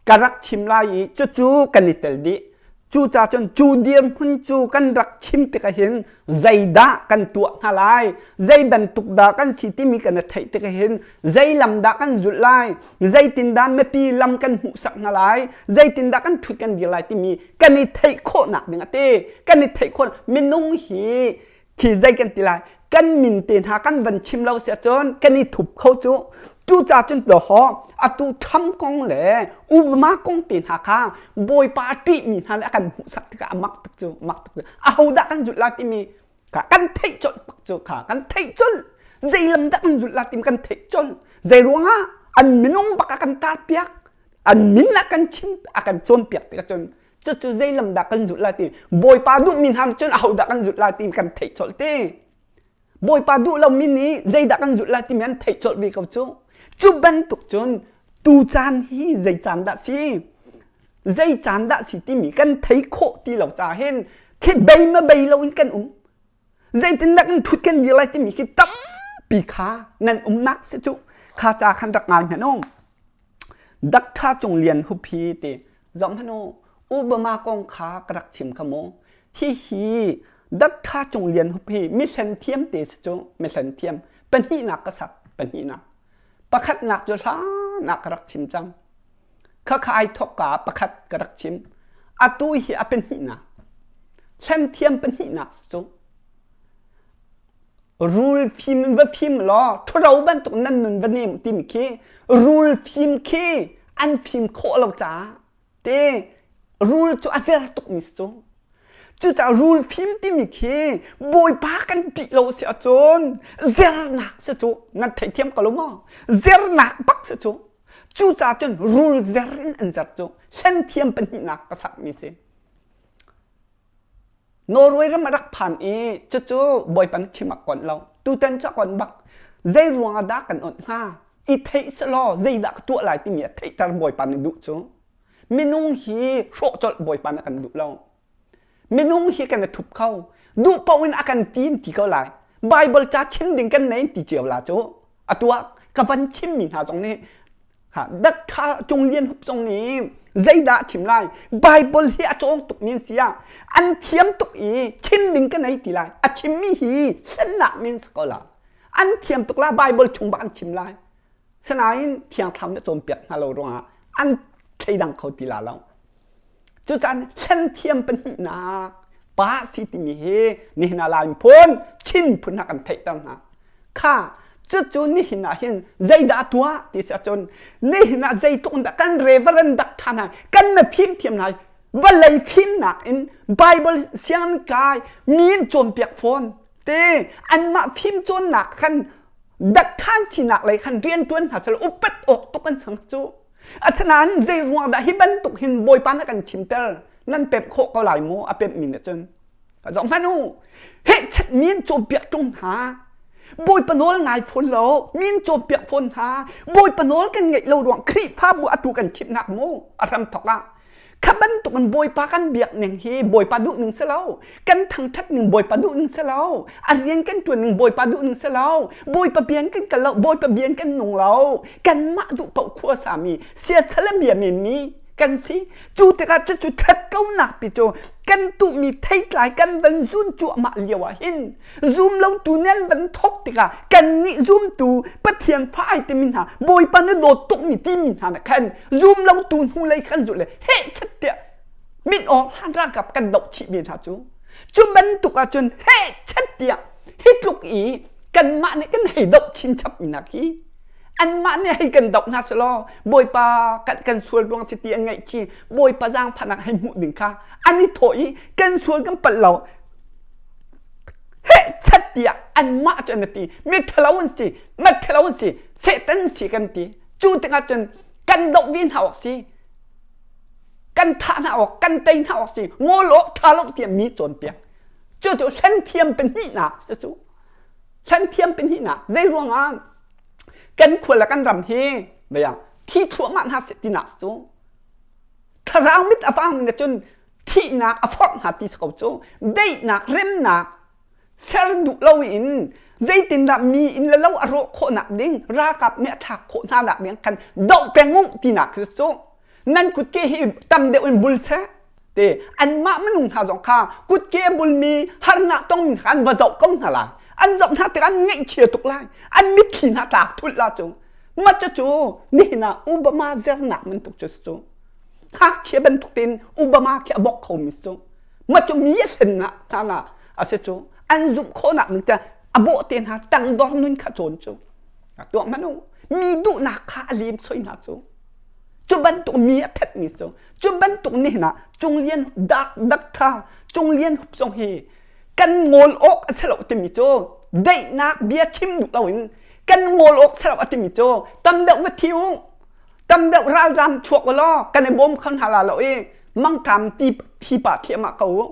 ka rak chim lai i cucu kan i tel dih. Cucaah cun cu dirhmun cu kan rak chim tikah hin zeidah kan tuah hna lai, zei bantuk dah kan si timi kan i theih tikah hin zei lam dah kan zulh lai, zeitindah mipi lam kan hmuhsak hna lai, zeitindah kan ṭhut kan dir lai timi kan i theih khawhnak ding a ti. Kan i theih khawh minung hi khi zei kan ti lai kan min te hna kan van chim lo si ahcun kan i thup kho cu cucaah cun dawhaw atu Trump kong le Obama kong te hna kha Bawipa a ṭihmi hna le a kan hmuhsak tikah a mak tuk cu mak tuk cu ahodah kan zulh lai timi kha kan theih colh bak cu kha kan theih colh zei lam dah kan zulh lai timi kan theih colh zei ruangah an minung bak a kan tarpiak an min a kan chim a kan cawnpiak tikah cun cucu zei lam dah kan zulh lai ti Bawipa duhmi hna cun ahodah kan zulh lai ti kan theih colh te Bawipa duh lomi nih zeidah kan zulh lai timi an theih colh ve ko cu cu bantuk cun tu caan hi zei caan dah si zei caan dah si timi kan thei khawh ti lo ca hin khi bei ma bei lo in kan um zeitindah kan thut kan dir lai timi khi tampi kha nan umnak si cu kha ca khan rak ngai hmanh u Dakṭha Cung Lian Hup hi ti zoh hmanh u Obama kong kha ka rak chim kha mu hihi Dakṭha Cung Lian Hup hi mihlen thiam te si cu mihlen thiam pahnihnak ka sak pahnihnak pakhatnak cu hlan ah ka rak chim cang khakha ai thawk ka pakhat ka rak chim atu hi a pahnihnak hlen thiam pahnihnak si cu Rul fim in va fim law ṭhuro bantuk nan nun va nem timi khi rul fim khi an fim khawh lo caah te rul cu a zer tukmi si cu. Cucaah rul fim timi khi Bawipa kan ṭih lo si ahcun zernak si cu nan theithiam ko lo maw? Zernak bak si cu. Cucaah cun rul zer in an zer cu hlen thiam pahnihnak ka sakmi si. Norway ram a rak phan i cucu Bawipa nih chim a konh lo. Tutan cu a konh bak. Zei ruang ah dah kan onh hnga? I theih selaw zeidah ka tuah lai timi a theihter Bawipa nih duh cu. Minung hi hrawh colh Bawipa nih a kan duh lo. Minung hi kan i thup kho. Duh paoh in a kan ti in ti ko lai. Bible ca chim ding kan nei in ti cio la cu. Atu ah ka van chimmi hna zong nih Dakṭha Cung Lian Hup zong nih zeidah a chim lai? Bible hi a cawng tuk mi an si ah an thiam tuk i chim ding ka nei ti lai. A chimmi hi hlennak men si ko la. An thiam tuk la Bible chung bak an chim lai. Sinain Thiang Thlarau nih a cawnpiak hna lo ruangah an thleidang kho ti la lo. Cucan hlen thiam pahnihnak pa si timi hi nihin ah Lai phun Chin phun hna kan theihter hna. Kha cucu nihin ah hin zeidah a tuah ti si ahcun nihin ah zeitluk in dah kan reverend dak ṭha hna kan na fimthiam hna vawlei fimnak in Bible sianginn kai mi in cawnpiak fawn te anmah fimcawnnak khan dak ṭhan sinak lei khan rianṭuan hna sel upat awk tuk an sang cu Asinain zei ruang dah hi bantuk hin Bawipa na kan chimter? Nan pemh khawh ko lai maw? A pemhmi nih cun. Zoh hmanh u. Hehchet mi an cawnpiak ṭung hna. Bawipa nawl ngai fawn lo. Mi an cawnpiak fawn hna. Bawipa nawl kan ngeih lo ruang Khrihfabu atu kan chimhnak mu a hramthok ah. Kha bantukin Bawipa kan biak ning hi Bawipa duh ning si lo. Kan thangṭhat ning Bawipa duh ning si lo. A rian kan ṭuan ning Bawipa duh ning si lo. Bawipa bian kan kal lo. Bawipa bian kan nung lo. Kanmah duh paoh khua sami siasal bia menmi kan si. Cu tikah cucu ṭhat lonak pi cu kan tuhmi theitlai kan van zun cuahmah lio ah hin zum lotu nih an van thawk tikah kannih zumtu Pathian fa ai timi hna Bawipa na dawt tukmi timi hna nih khan zum lotu hnulei kan zulh le hehchat tiah mit awk hlan ralkap kan doh chih ve hna cu cu bantuk ahcun hehchat tiah hi tluk i kanmah nih kan hei doh chinchap mi hna khi anmah nih hei kan doh hna selaw Bawipa kan kan sual ruang si ti an ngaih chi Bawipa zaangfahnak hei hmuh ding kha an i thawh i kan sual kan palh lo hehchat tiah anmah cu an ti mi ṭhalo an si ma ṭhalo an si Satan si kan ti cu tikah cun kan doh ve hna awk si kan thah hna awk kan tei hna awk si ngol awk ṭha lo tiah mi cawnpiak cu cu hlen thiam pahnihnak si cu hlen thiam pahnihnak zei ruangah kan khua le kan ram hi baya thi thluahmah hna seh tinak cu thlarau mit a vang ning cun thihnak a forh hna ti si ko cu daihnak remnak ser duh lo in zeitindah mi inn le lo a rawh khawhnak ding ralkap nih a thlak khawh hna nak ding khan doh peng u tinak cu cu nan kutke hi tam deuh in bul seh. Te anmah minung hna zong kha kutke a bulmi harnak tongmi kha an va zoh ko hna lai. An zoh hna tikah an ngaihchia tuk lai. An mitthli hna tlak thulh la cu. Mah cucu nihin ah Obama zernak bantuk cu si cu. Ngakchia bantuk tein Obama khi a bawk khomi si cu. Mah cu mi a hlennak hna la a si cu. An zumh khawhnak ning cu a bawh te hna tangdor nun kha cawn cu. Tuah hmanh u. Mi duhnak kha a lem soi hna cu. Cu bantuk mi a thatmi cu cu bantuk nihin ah Cunglian dak dak tha Cunglian hup zong hi kan ngawl awk a si lo timi cu daihnak bia chim duh loin kan ngawl awk si lo a timi cu tam deuh va thi u tam deuh ralzam chuak u law kan i bawm kho hna la lo i mangṭam ti thi pah thliahmah ko u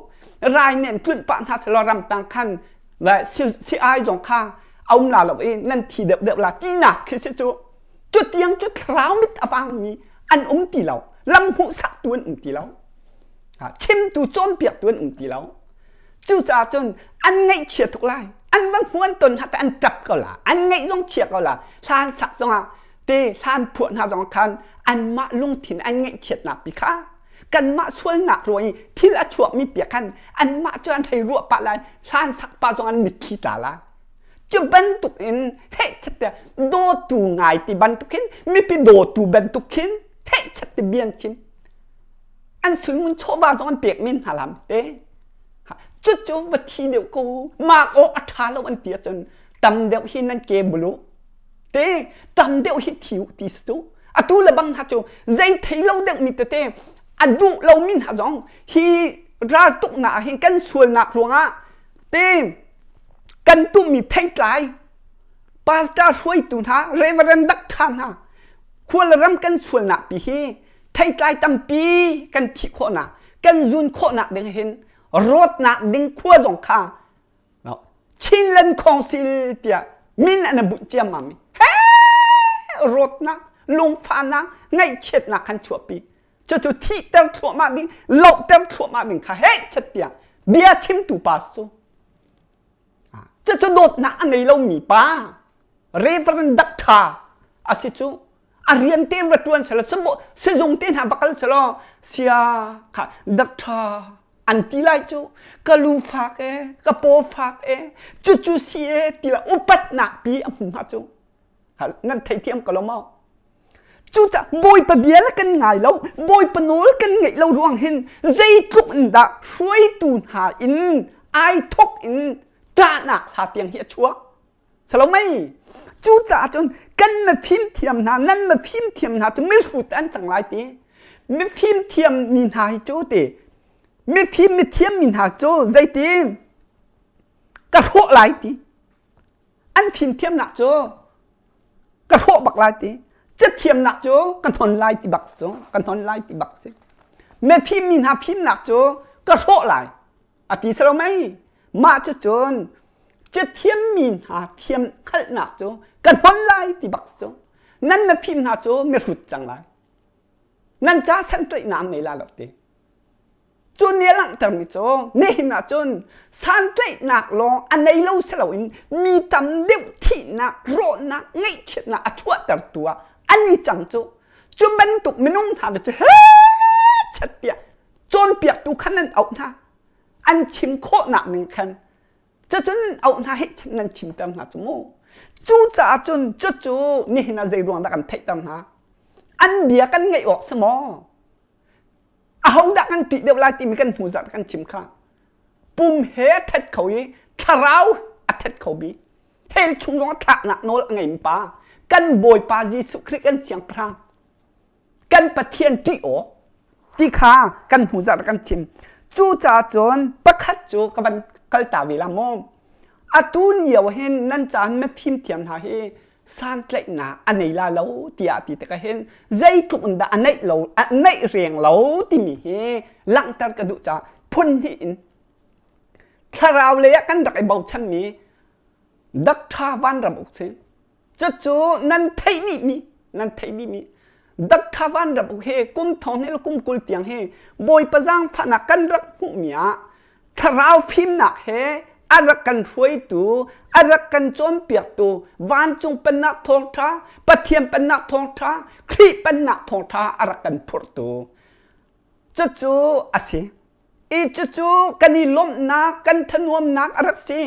rai nen tlunh pah hna selaw ramtang khan si ai zong kha a um la lo i nan thi deuh deuh la tinak khi si cu cu tiang cu thlarau mit a vangmi an um ti lo lam hmuhsaktu an um ti lo chimtu cawnpiaktu an um ti lo cucaah cun an ngaihchia tuk lai an va hmu an ton hna an ṭap ko la an ngaih zong chia ko la hlan sak zongah te hlan phuah hna zong khan anmah lungthin an ngaihchiatnak pi kha kanmah sualnak ruang i thil a chuakmi pia khan anmah cu an hei ruah pah lai hlan sak pa zong an mitthli tla lai Cu bantuk in hehchat tiah dawtu ngai ti bantuk hin mipi dawtu bantuk khin hehchat ti bian chin an suingun chawva zong an pek men hna lam te cucu va thi deuh ko mak awk a ṭha lo an ti ahcun tam deuh hi nan ke bulu te tam deuh hi thi u ti si tu atu le bang hna cu zei thei lo deuh mi tete a duh lo mi hna zong hi raltuknak ah hin kan sualnak ruangah te kan tuhmi theitlai pastor hruaitu hna reverend doctor hna khual ram kan sualnak pi hi theitlai tampi kan thih khawhnak kan zun khawhnak ding hin rawtnak ding khua zong kha Chinland Council tiah min an bunh ciammam i he rawtnak lungfahnak ngaihchiatnak kan chuahpi cucu thihter thluahmah ding lohter thluahmah ding kha heh chat tiah bia chimtu pa cu cucu dawtnak a nei lomi pa Reverend Doctor a si cu a rian te va tuan selaw sizung te hna va kal selaw sia kha doctor an ti lai cu ka lu fak e ka paw fak e cucu si e ti la upatnak pi a hmu hnga cu nan theithiam ko lo maw Cucaah Bawipa bia le kan ngai lo, Bawipa nawl kan ngaih lo ruang hin zeitluk in dah hruaitu hna in ai thawk in ṭahnak hla tiang hi a chuak. Salomei, cucaah cun kan mifimthiam hna, nan mifimthiam hna cu mihrut an cang lai ti. Mifimthiam mi hna hi cu ti, mifim mithiam mi hna cu zeiti ka hrawh lai ti. An fimthiamnak cu ka hrawh bak lai ti cathiamnak cu ka hnon lai ti bak cu ka hnon lai ti bak si mifim mi hna fimnak cu ka hrawh lai a ti salo mei mah cu cun cathiam mi hna thiam hngalhnak cu ka hnon lai ti bak cu nan mifim hna cu mihrut cang lai nan ca santlaihnak an nei la lo ti Cu nih a langhtermi cu nihin ah cun santlaihnak lawng a nei lo si loin mi tam deuh thihnak, rawhnak, ngaihchiatnak a chuahtertu ah an i cang cu. Cu bantuk minung hna cu he chat tiah cawnpiaktu khan nan auh hna. An chim khawhnak ning khan cucun auh hna hi nan chimter hna cu mu. Cucaah cun cucu nihin ah zei ruang dah kan theihter hna? An bia kan ngaih awk si maw? Ahodah kan ṭih deuh lai timi kan hmu zat kan chim kha. Pum he a thet kho i thlarau a thet kho bi. Hell chung zong a thlaknak nawl a ngeimi pa kan Bawipa Jesuh Khrih kan siangpahrang kan Pathian ṭih awk ti kha kan hmu zat kan chim. Cucaah cun pakhat cu ka van kalta ve la maw? Atu lio hin nan caan na fimthiam hna hi santlaihnak a nei la lo tiah ti tikah hin zeitluk in dah a neih lo a neih reng lo timi hi langhter ka duh caah phun hnih in thlarau lei ah kan rak i bochanmi Doctor Van Ram Uk si cucu nan theih dihmi nan theih dihmi Doctor Van Ram Uk hi kum thong hnih le kum 20 tiang hi Bawipa zaangfahnak kan rak hmuhmi ah thlarau fimnak he a rak kan hruaitu, a rak kan cawnpiaktu, vancung pennak thawngṭha, Pathian pennak thawngṭha, Khrih pennak thawngṭha a rak kan phurhtu. Cucu a si. I cucu kan i lawmhnak, kan thanuamnak a rak si.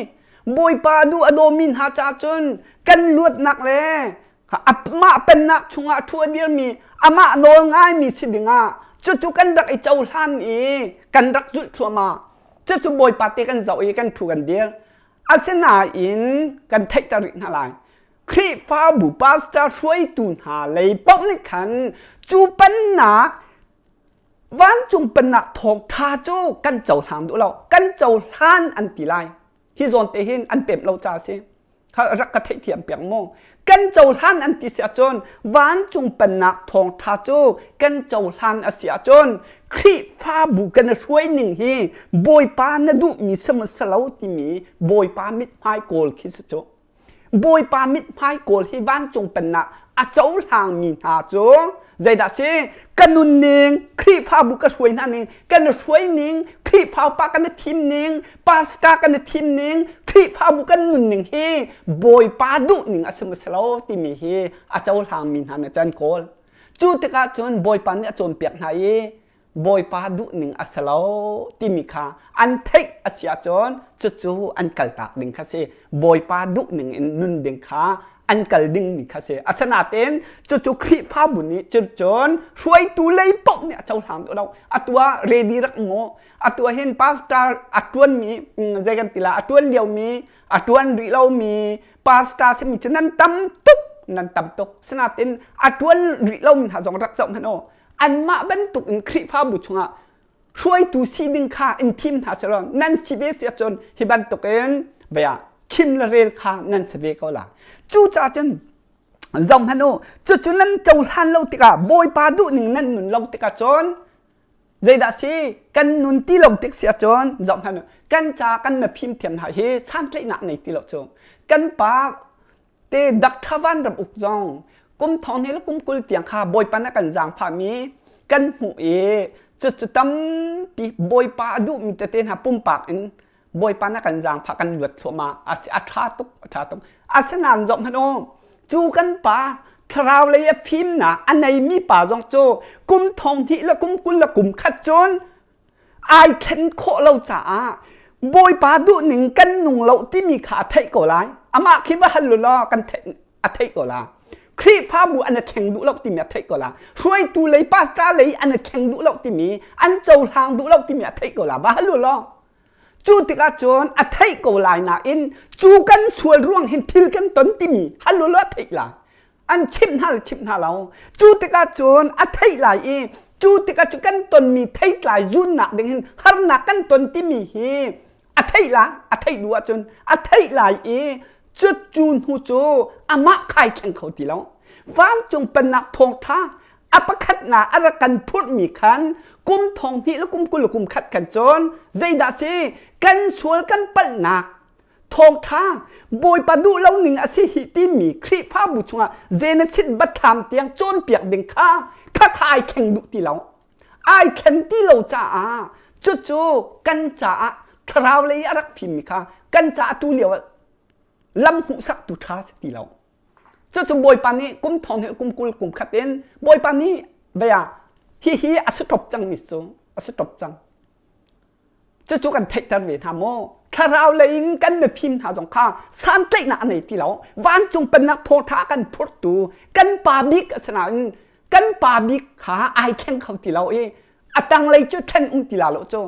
Bawipa duh a dawmi hna caah cun kan luatnak le amah pennak chungah thu a dirmi amah nawl ngaimi si dingah cucu kan rak i cohlan i kan rak zulh thluahmah. Cucu Bawipa te kan zoh i kan thu kan dir. Asinain kan theihter rih hna lai. Khrihfabu pastor hruaitu hna lei paoh nih khan cu pennak vancung pennak thawngṭha cu kan cohlang duh lo. Kan cohlan an ti lai. Hi zawn te hin an pemh lo ca a si. Kha rak ka theihthiam piak mu. Kan cohlan an ti si ahcun vancung pennak thawngṭha cu kan cohlan a si ahcun Khrihfabu kan hruai ning hi Bawipa na duhmi sihmanhselaw timi Bawipa mithmai kawl khi si cu. Bawipa mithmai kawl hi vancung pennak a cohlangmi hna cu zeidah si ka nunning Khrihfabu ka hruai hna ning kan hruai ning Khrihfa upa kan i thim ning pastor kan i thim ning Khrihfabu kan nunning hi Bawipa duh ning a si maw si lo timi hi a cohlangmi hna nih cun kawl cu tikah cun Bawipa nih a cawnpiak hna i Bawipa duhning a si lo timi kha an theih a si ahcun cucu an kaltak ding kha si. Bawipa duhning in nun ding kha an kal dingmi kha si. Asinain cucu Khrihfabu nih cun hruaitu lei paoh nih a cohlang duh lo. Atu ah ready rak um u. Atu ah hin pastor a ṭuanmi zei kan ti la a ṭuan liomi a ṭuan rih lomi pastor simi cu nan tam tuk nan tam tuk. Sinain a ṭuan rih lomi hna zong rak zoh hmanh u. Anmah bantuk in Khrihfabu chungah hruaitu si ding kha in thim hna selaw nan si ve si ahcun hi bantukin vea chim le rel kha nan si ve ko la. Cucaah cun zong hmanh u cucu nan cohlan lo tikah Bawipa duhning nan nun lo tikah cun zeidah si kan nun ti lo tik si ahcun zoh hmanh u kan ca kan na fimthiam hna hi santlaihnak nei ti lo cu kan pa te Dr. Van Ram Uk zong kum thong hnih le kum 20 tiang kha Bawipa na kan zaangfahmi kan hmuh i cucu tampi Bawipa a duhmi tete hna pumpak in Bawipa na kan zaangfah kan luat thluahmah a si a ṭha tuk a ṭha tuk asinain zoh hmanh u cu kan pa thlarau lei a fimnak a neimi pa zong cu kum thong hnih le kum 20 le kum khat cun ai thlen khawh lo caah Bawipa duhning kan nung lo timi kha a theih ko lai. Amah khi va hal u law kan theih a theih ko la. Khrihfabu an i thleng duh lo timi a theih ko la. Hruaitu lei pastor lei an i thleng duh lo timi an cohlang duh lo timi a theih ko la. Va hal u law. Cu tikah cun a theih ko lai nain cu kan sual ruang hin thil kan ton timi hal u law a theih la. An chimh hna le chimh hna lo. Cu tikah cun a theih lai i cu tikah cu kan tonmi theitlai zunnak ding hin harnak kan ton timi hi a theih la a theih duh ahcun a theih lai i cu cu hnu cu amah khai thleng kho ti lo. Vancung pennak thawngṭha a pakhatnak a rak kan phurhmi khan kum thong hnih le kum 20 le kum khat khan cun zeidah si kan sual kan palhnak thawngṭha Bawipa duh lo ning a si hi timi Khrihfabu chungah Genesis biathlam tiang cawnpiak ding kha kha kha ai thleng duh ti lo. Ai thlen ti lo caah cucu kan caah thlarau lei a rak fimmi kha kan caah tu lio ah lam hmuhsaktu ṭha si ti lo. Cucu Bawipa nih kum thong hi kum 20 kum khat in Bawipa nih vea hihi a si ṭop cangmi cu a si ṭop cang. Cucu kan theihter ve hna maw? Thlarau lei in kan mifim hna zong kha santlaihnak a nei ti lo. Vancung pennak thawngṭha a kan phurtu kan pa bik a si nain kan pa bik kha ai thleng kho ti lo i a tanglei cu thlen um ti la lo cu.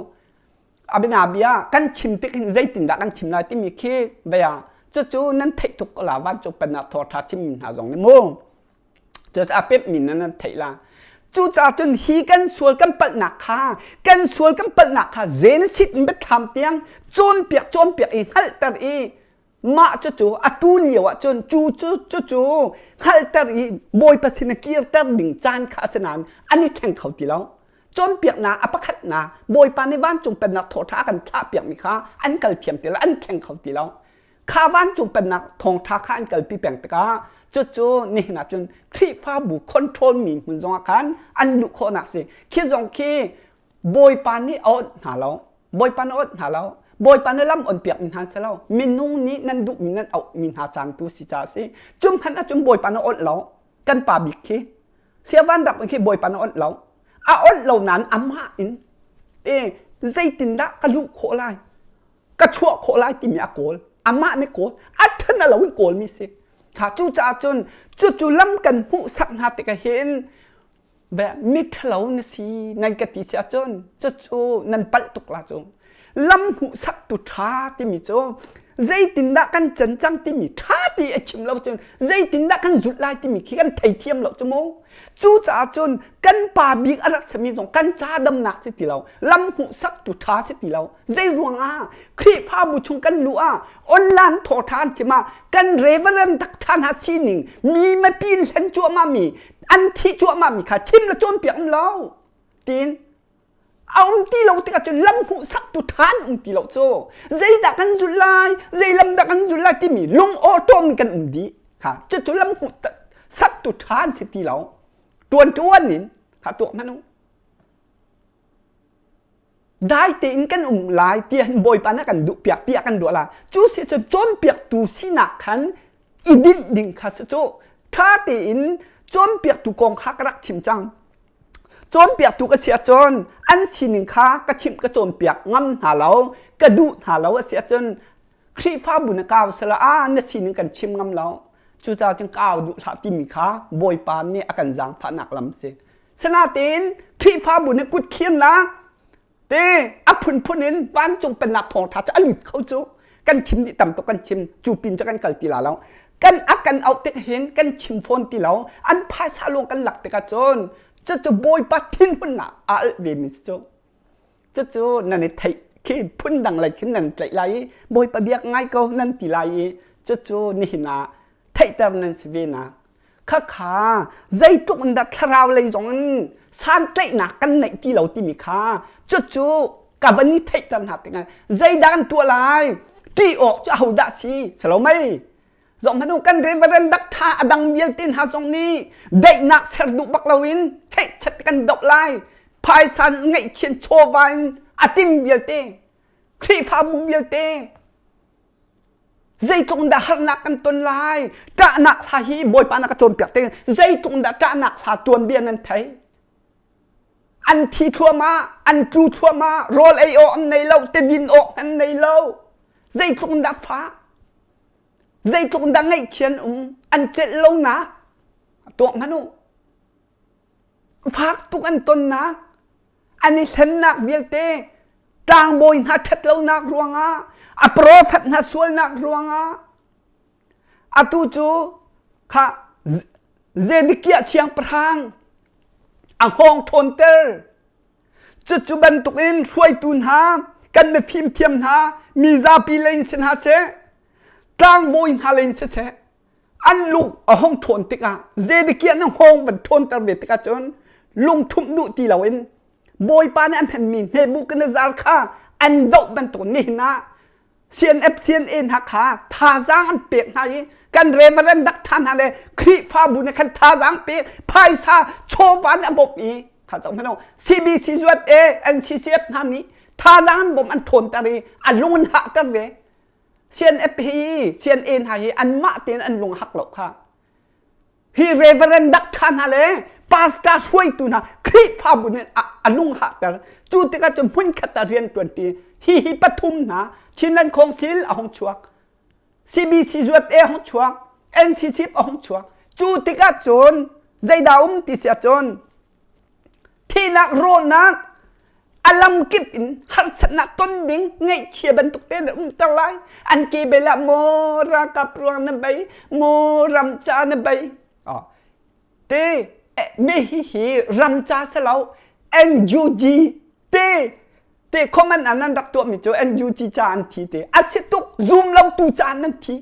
Abina bia kan chim tik hin zeitindah kan chim lai timi khi vea cucu nan theih tuk ko la vancung pennak thawngṭha chimmi hna zong nih mu. Cucu a pemhmi nan nan theih la. Cucaah cun hi kan sual kan palhnak kha kan sual kan palhnak kha Genesis in biathlam tiang cawnpiak cawnpiak i hngalhter i mah cucu atu lio ah cun cu cu cucu hngalhter i Bawipa sin a kirter ding caan kha a si nain an i thleng kho ti lo. Cawnpiaknak a pakhatnak Bawipa nih vancung pennak thawṭha a kan thlahpiakmi kha an kal thiam ti lo, an thleng kho ti lo. Kha vancung pennak thawngṭha kha an kalpi peng tikah cucu nihin ah cun Khrihfabu control mi hmun zongah khan an luh khawhnak si. Khi zong khi Bawipa nih a awnh hna lo. Bawipa nih a awnh hna lo. Bawipa nih lam on piak mi hna si lo. Minung nih nan duhmi nan auh mi hna caan tu si caah si. Cu hmanh ah cun Bawipa nih a awnh lo. Kan pa bik khi. Sia van rak khi Bawipa nih a awnh lo. A onh lo nain amah in te zeitindah ka luh khawh lai, ka chuah khawh lai timi a kawl. Amah nih kawl. A ṭhan a lo in kawlmi si. Kha cucaah cun cucu lam kan hmuhsak hna tikah hin miṭhalo na si nan ka ti si ahcun cucu nan palh tuk la cu. Lam hmuhsaktu ṭha timi cu zeitindah kan can cang timi ṭha ti a chim lo cun zeitindah kan zulh lai timi khi kan theithiam lo cu mu. Cucaah cun kan pa bik a rak sami zong kan ca damnak si ti lo, lam hmuhsaktu ṭha si ti lo. Zei ruangah Khrihfabu chung kan luh ah online thawhṭha an chim ah kan reverend tak ṭha hna sining mi mipi hlen cuahmah mi an thi cuahmah mi kha chim le cawnpiak um lo tiin a um ti lo tikah cun lam hmuhsaktu ṭha an um ti lo cu zeidah kan zulh lai zei lam dah kan zulh lai timi lung awṭawm in kan um dih kha cucu lam hmuhsaktu ṭha an si ti lo ṭuan ṭuan in kha tuah hmanh u Dai tein kan um lai tiah Bawipa nih a kan duhpiak tiah kan ruah lai. Cu si cun cawnpiaktu sinak khan i dinh ding kha si cu ṭha tein cawnpiaktu kong kha ka rak chim cang. Cawnpiaktu ka si ahcun an sining kha ka chimh ka cawnpiak ngam hna lo, ka duh hna lo a si ahcun Khrihfabu na kau sala ah na sining kan chim ngam lo. Cucaah cun kau duh hlah timi kha Bawipa nih a kan zaangfahnak lam si. Sinain Khrihfabu nih kut khiannak te a phunphun in vancung pennak thawngṭha cu a lut kho cu kan chim dih tam tuk kan chim cu pin cu kan kal ti la lo kan a kan auh tik hin kan chim fawn ti lo an phaisa lawng kan lak tikah cun cucu Bawipa thinhunnak a alh ve mi si cu cucu nan i theih khi phun dang lei khin nan tlaih lai i Bawipa biak ngai ko nan ti lai i cucu nihin ah theihter nan si ve na Khakha zeitluk in dah thlarau lei zong in santlaihnak kan neih ti lo timi kha cucu ka van i theihter hna tikah zeidah kan tuah lai ṭih awk cu ahodah si si lo mei zoh hmanh u kan reverend dak ṭha a dang vialte hna zong nih daihnak ser duh bak loin heichat kan doh lai phaisa ngaihchian chawva in a tim vialte Khrihfabu vialte Zeitluk in dah harnak kan ton lai? Ṭahnak hla hi Bawipa na ka cawnpiak te zeitluk in dah ṭahnak hla tuanbia nan thei? An thi thluahmah, an tlu thluahmah, rawl ei awk an nei lo, tedin awk an nei lo. Zeitluk in dah fah? Zeitluk in dah ngaihchian um? An celh lo na? Tuak hmanh u. Fak tuk an tonnak, an i hlennak vialte tlangbawi hna ṭhatlonak ruangah a profet hna sualnak ruangah atu cu kha Zedekiah siangpahrang a hngawng ṭhawnter cucu bantukin hruaitu hna kan mifimthiam hna mi zapi lei in si hna seh tlangbawi hna lei in siseh an lung a hung ṭhawn tikah Zedekiah na hngawng van ṭhawnter ve tikah cun lungṭhumh duh ti loin Bawipa nih a hmanmi Nebuchadnezzar kha an doh bantuk nihin ah CNF CNA hna kha thazaang an pek hna i kan reverend dak ṭha hna le Khrihfabu nih khan thazaang pek phaisa chawva nih a bawmh i kha zoh hmanh CBC USA NCCF hna nih thazaang an bawmh an ṭhawnter i a lung an hahter ve CNF hi CNA hna hi anmah tein an lung hak lo kha hi reverend dak ṭha hna le pastor hruaitu hna Khrihfabu nih a lung hahter cu tikah cun hmunkhat ah rian ṭuanṭi hi hi pathum hna Chinland Council a hung chuak CBC zuat e hung chuak NCC a hung chuak cu tikah cun zeidah um ti si ahcun Thihnak rawhnak a lamkip in harsatnak ton ding ngaihchia bantuk te na umter lai. An ke bel ah maw ralkap ruang na bei, maw ram ca na bei. Oh. Te me hi hi ram ca si lo NUG te te comment ah nan rak tuahmi cu NUG ca an thi te a si tuk zoom lo tu ca nan thi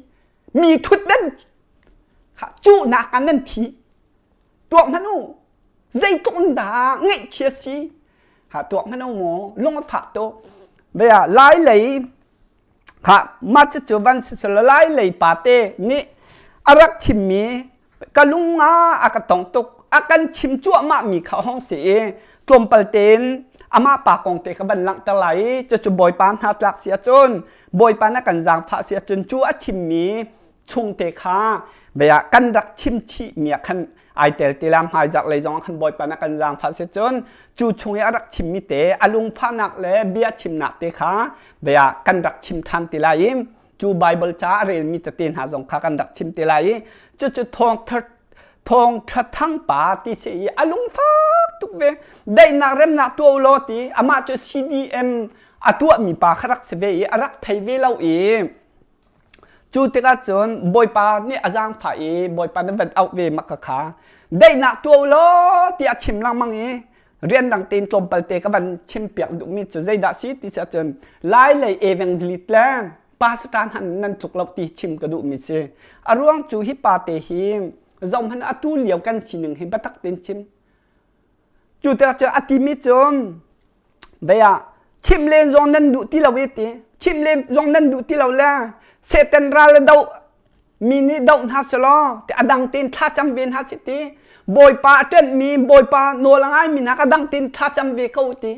mi thut nan cuhnak ah nan thi tuak hmanh u zeitluk in dah ngaihchia si ha tuak hmanh u mu lung a fak tu bia lai lei kha ma cu cu van si lai lei pa te nih a rak chimmi ka lung ah a ka tong tuk a kan chim cuahmah mi kha hong si i tlawmpal tein amah pa kong te kha van langhter lai i cucu bawipa hna tlak si ahcun bawipa na kan zaangfah si ahcun cu a chimmi chungte kha bia kan rak chim chih mi ah khan. Ai tel ti la hmaizarh lei zong ah khan Bawipa na kan zaangfah si cun cu chung i a rak chimmi te a lungfahnak le bia chimnak te kha vei ah kan rak chim ṭhan ti lai i cu Bible ca a relmi tete hna zong kha kan rak chim te lai i cucu thawngṭha thawngṭha thangpa ti si i a lungfak tuk ve daihnak remnak tuah u law ti amah cu CDM a tuahmi pa kha rak si ve i a rak thei ve lo i cu tikah cun Bawipa nih a zaangfah i Bawipa nih van auh ve mak ka kha daihnak tuah u law ti a chim lengmang i rianrang tein tlawmpal te ka van chimpiak duhmi cu zeidah si ti si ahcun Lai lei evangelist le pastor hna nan tluk lo ti chim ka duhmi si. A ruang cu hi pa te hi zohhmanh atu lio kan sining hi biatak tein chim. Cu tikah cun a timi cu vei ah chim len zong nan duh ti lo i ti chim len zong nan duh ti lo le Satan ral le doh mi nih doh hna selaw ti a dang tein thlacam ve hna si ti Bawipa a ṭanhmi Bawipa nawl a ngaimi hna ka dang tein thlacam ve ko ti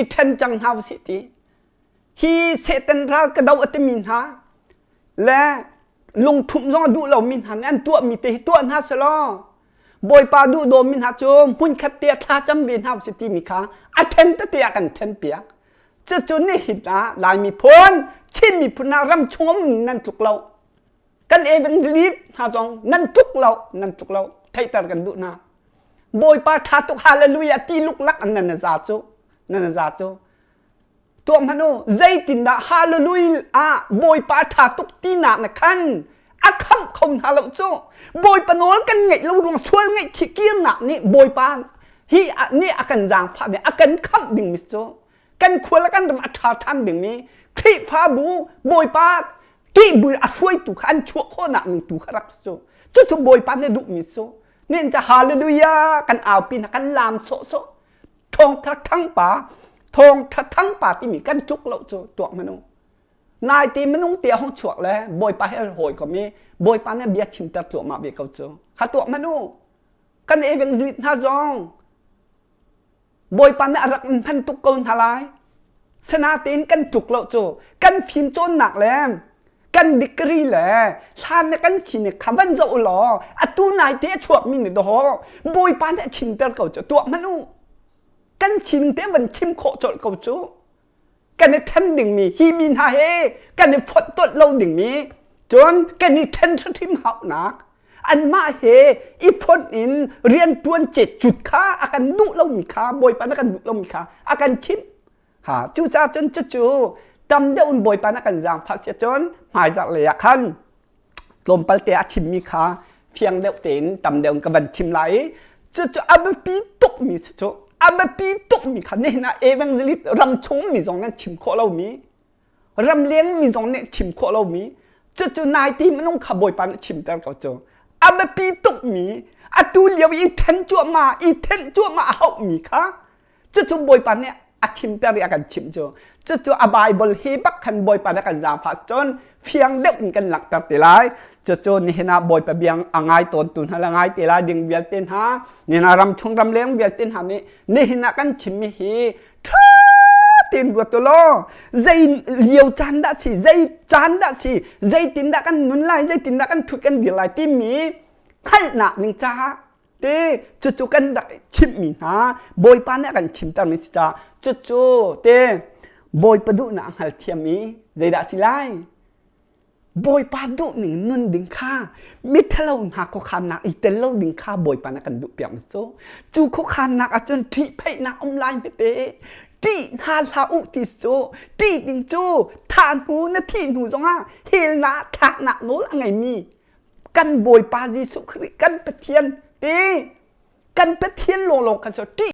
i ṭhen cang hna usih ti hi Satan ral ka doh a timi hna le lungthumh zong a duh lomi hna nih an tuahmi te hi tuah hna selaw Bawipa duh dawmi hna cu hmunkhat te ah thlacam ve hna usih timi kha a ṭhen tete ah kan ṭhen piak cucu nihin ah Lai miphun Chin miphun ah ram chung um nan tluk lo kan evangelist hna zong nan tluk lo nan tluk lo theihter kan duh hna Bawipa ṭha tuk hallelujah ti luklak an nan za cu nan za cu tuah hmanh u zeitindah hallelujah ah Bawipa ṭha tuk tinak na khan a khamh kho hna lo cu Bawipa nawl kan ngaih lo ruang sual ngaihchih kirnak nih Bawipa hi nih a kan zaangfah ding a kan khamh dingmi cu kan khua le kan ram a ṭha ṭhan dingmi Khrihfabu Bawipa ṭih bu a hruaitu kha an chuah khawhnak ning tu kha rak cu cucu Bawipa nih duhmi cu nin ca hallelujah kan aupi hna kan laam sawhsawh thawngtha thangpa thawngtha thangpa timi kan tluk lo cu tuak manu naite minung te a hung chuak le Bawipa he hawi kom i Bawipa nih bia chimter tluahmah ve ko cu kha tuak manu kan evangelist hna zong Bawipa nih a rak hman tuk ko hna lai sanatein kan tluk lo cu kan fim cawnnak le kan degree le hlan le kan sining kha van zoh law atu nai te a chuakmi nih dawh Bawipa nih a chimter ko cu tuah hmanh u kan sining te van chim khawh colh ko cu kan i ṭhen dingmi hi mi hna he kan i fonhtolh lo dingmi cun kan i ṭhen hrimhrim haunak anmah he i fonh in rianṭuan cetcut kha a kan duh lomi kha Bawipa na kan duh lomi kha a kan chimh ha cucaah cun cucu tam deuh in Bawipa na kan zaangfah si cun hmaizarh lei ah khan tlawmpal te a chimmi kha fiang deuh tein tam deuh in ka van chim lai i cucu a biapi tukmi si cu a biapi tukmi kha nihin ah evangelist ram chung mi zong nan chim khawh lomi ramleng mi zong nih chim khawh lomi cucu nai ti minung kha Bawipa nih chimter ko cu a biapi tukmi atu lio i then cuahmah i thenh cuahmah a hauhmi kha Cucu Bawipa nih a chimter i a kan chimh cu. Cucu a Bible hi bak khan Bawipa nih a kan zaangfah cun fiang deuh in kan langhter te lai. Cucu nihin ah Bawipa biang a ngai tawntu hna le ngai te lai ding vialte hna, nihin ah ramchung ramleng vialte hna nih nihin ah kan chimmi hi ṭha tein ruat u law zei lio caan dah si, zei caan dah si, zeitindah kan nun lai, zeitindah kan ṭhut kan dir lai timi hngalhnak ning caah Te cucu kan rak chimhmi hna Bawipa nih a kan chimtermi si caah cucu te Bawipa duhnak a hngalthiam i zeidah si lai? Bawipa duhning nun ding kha miṭhalo hna khuakhannak i tel lo ding kha Bawipa nih a kan duhpiakmi cu cu khuakhannak ahcun ṭihpheihnak um lai hmete ṭih hna hlah u ti cu ṭih ding cu thah hnu na thih hnu zongah helnak thlaknak nawl a ngeimi kan Bawipa Jesuh Khrih kan Pathian ti kan Pathian lawnglawng kan so ṭih.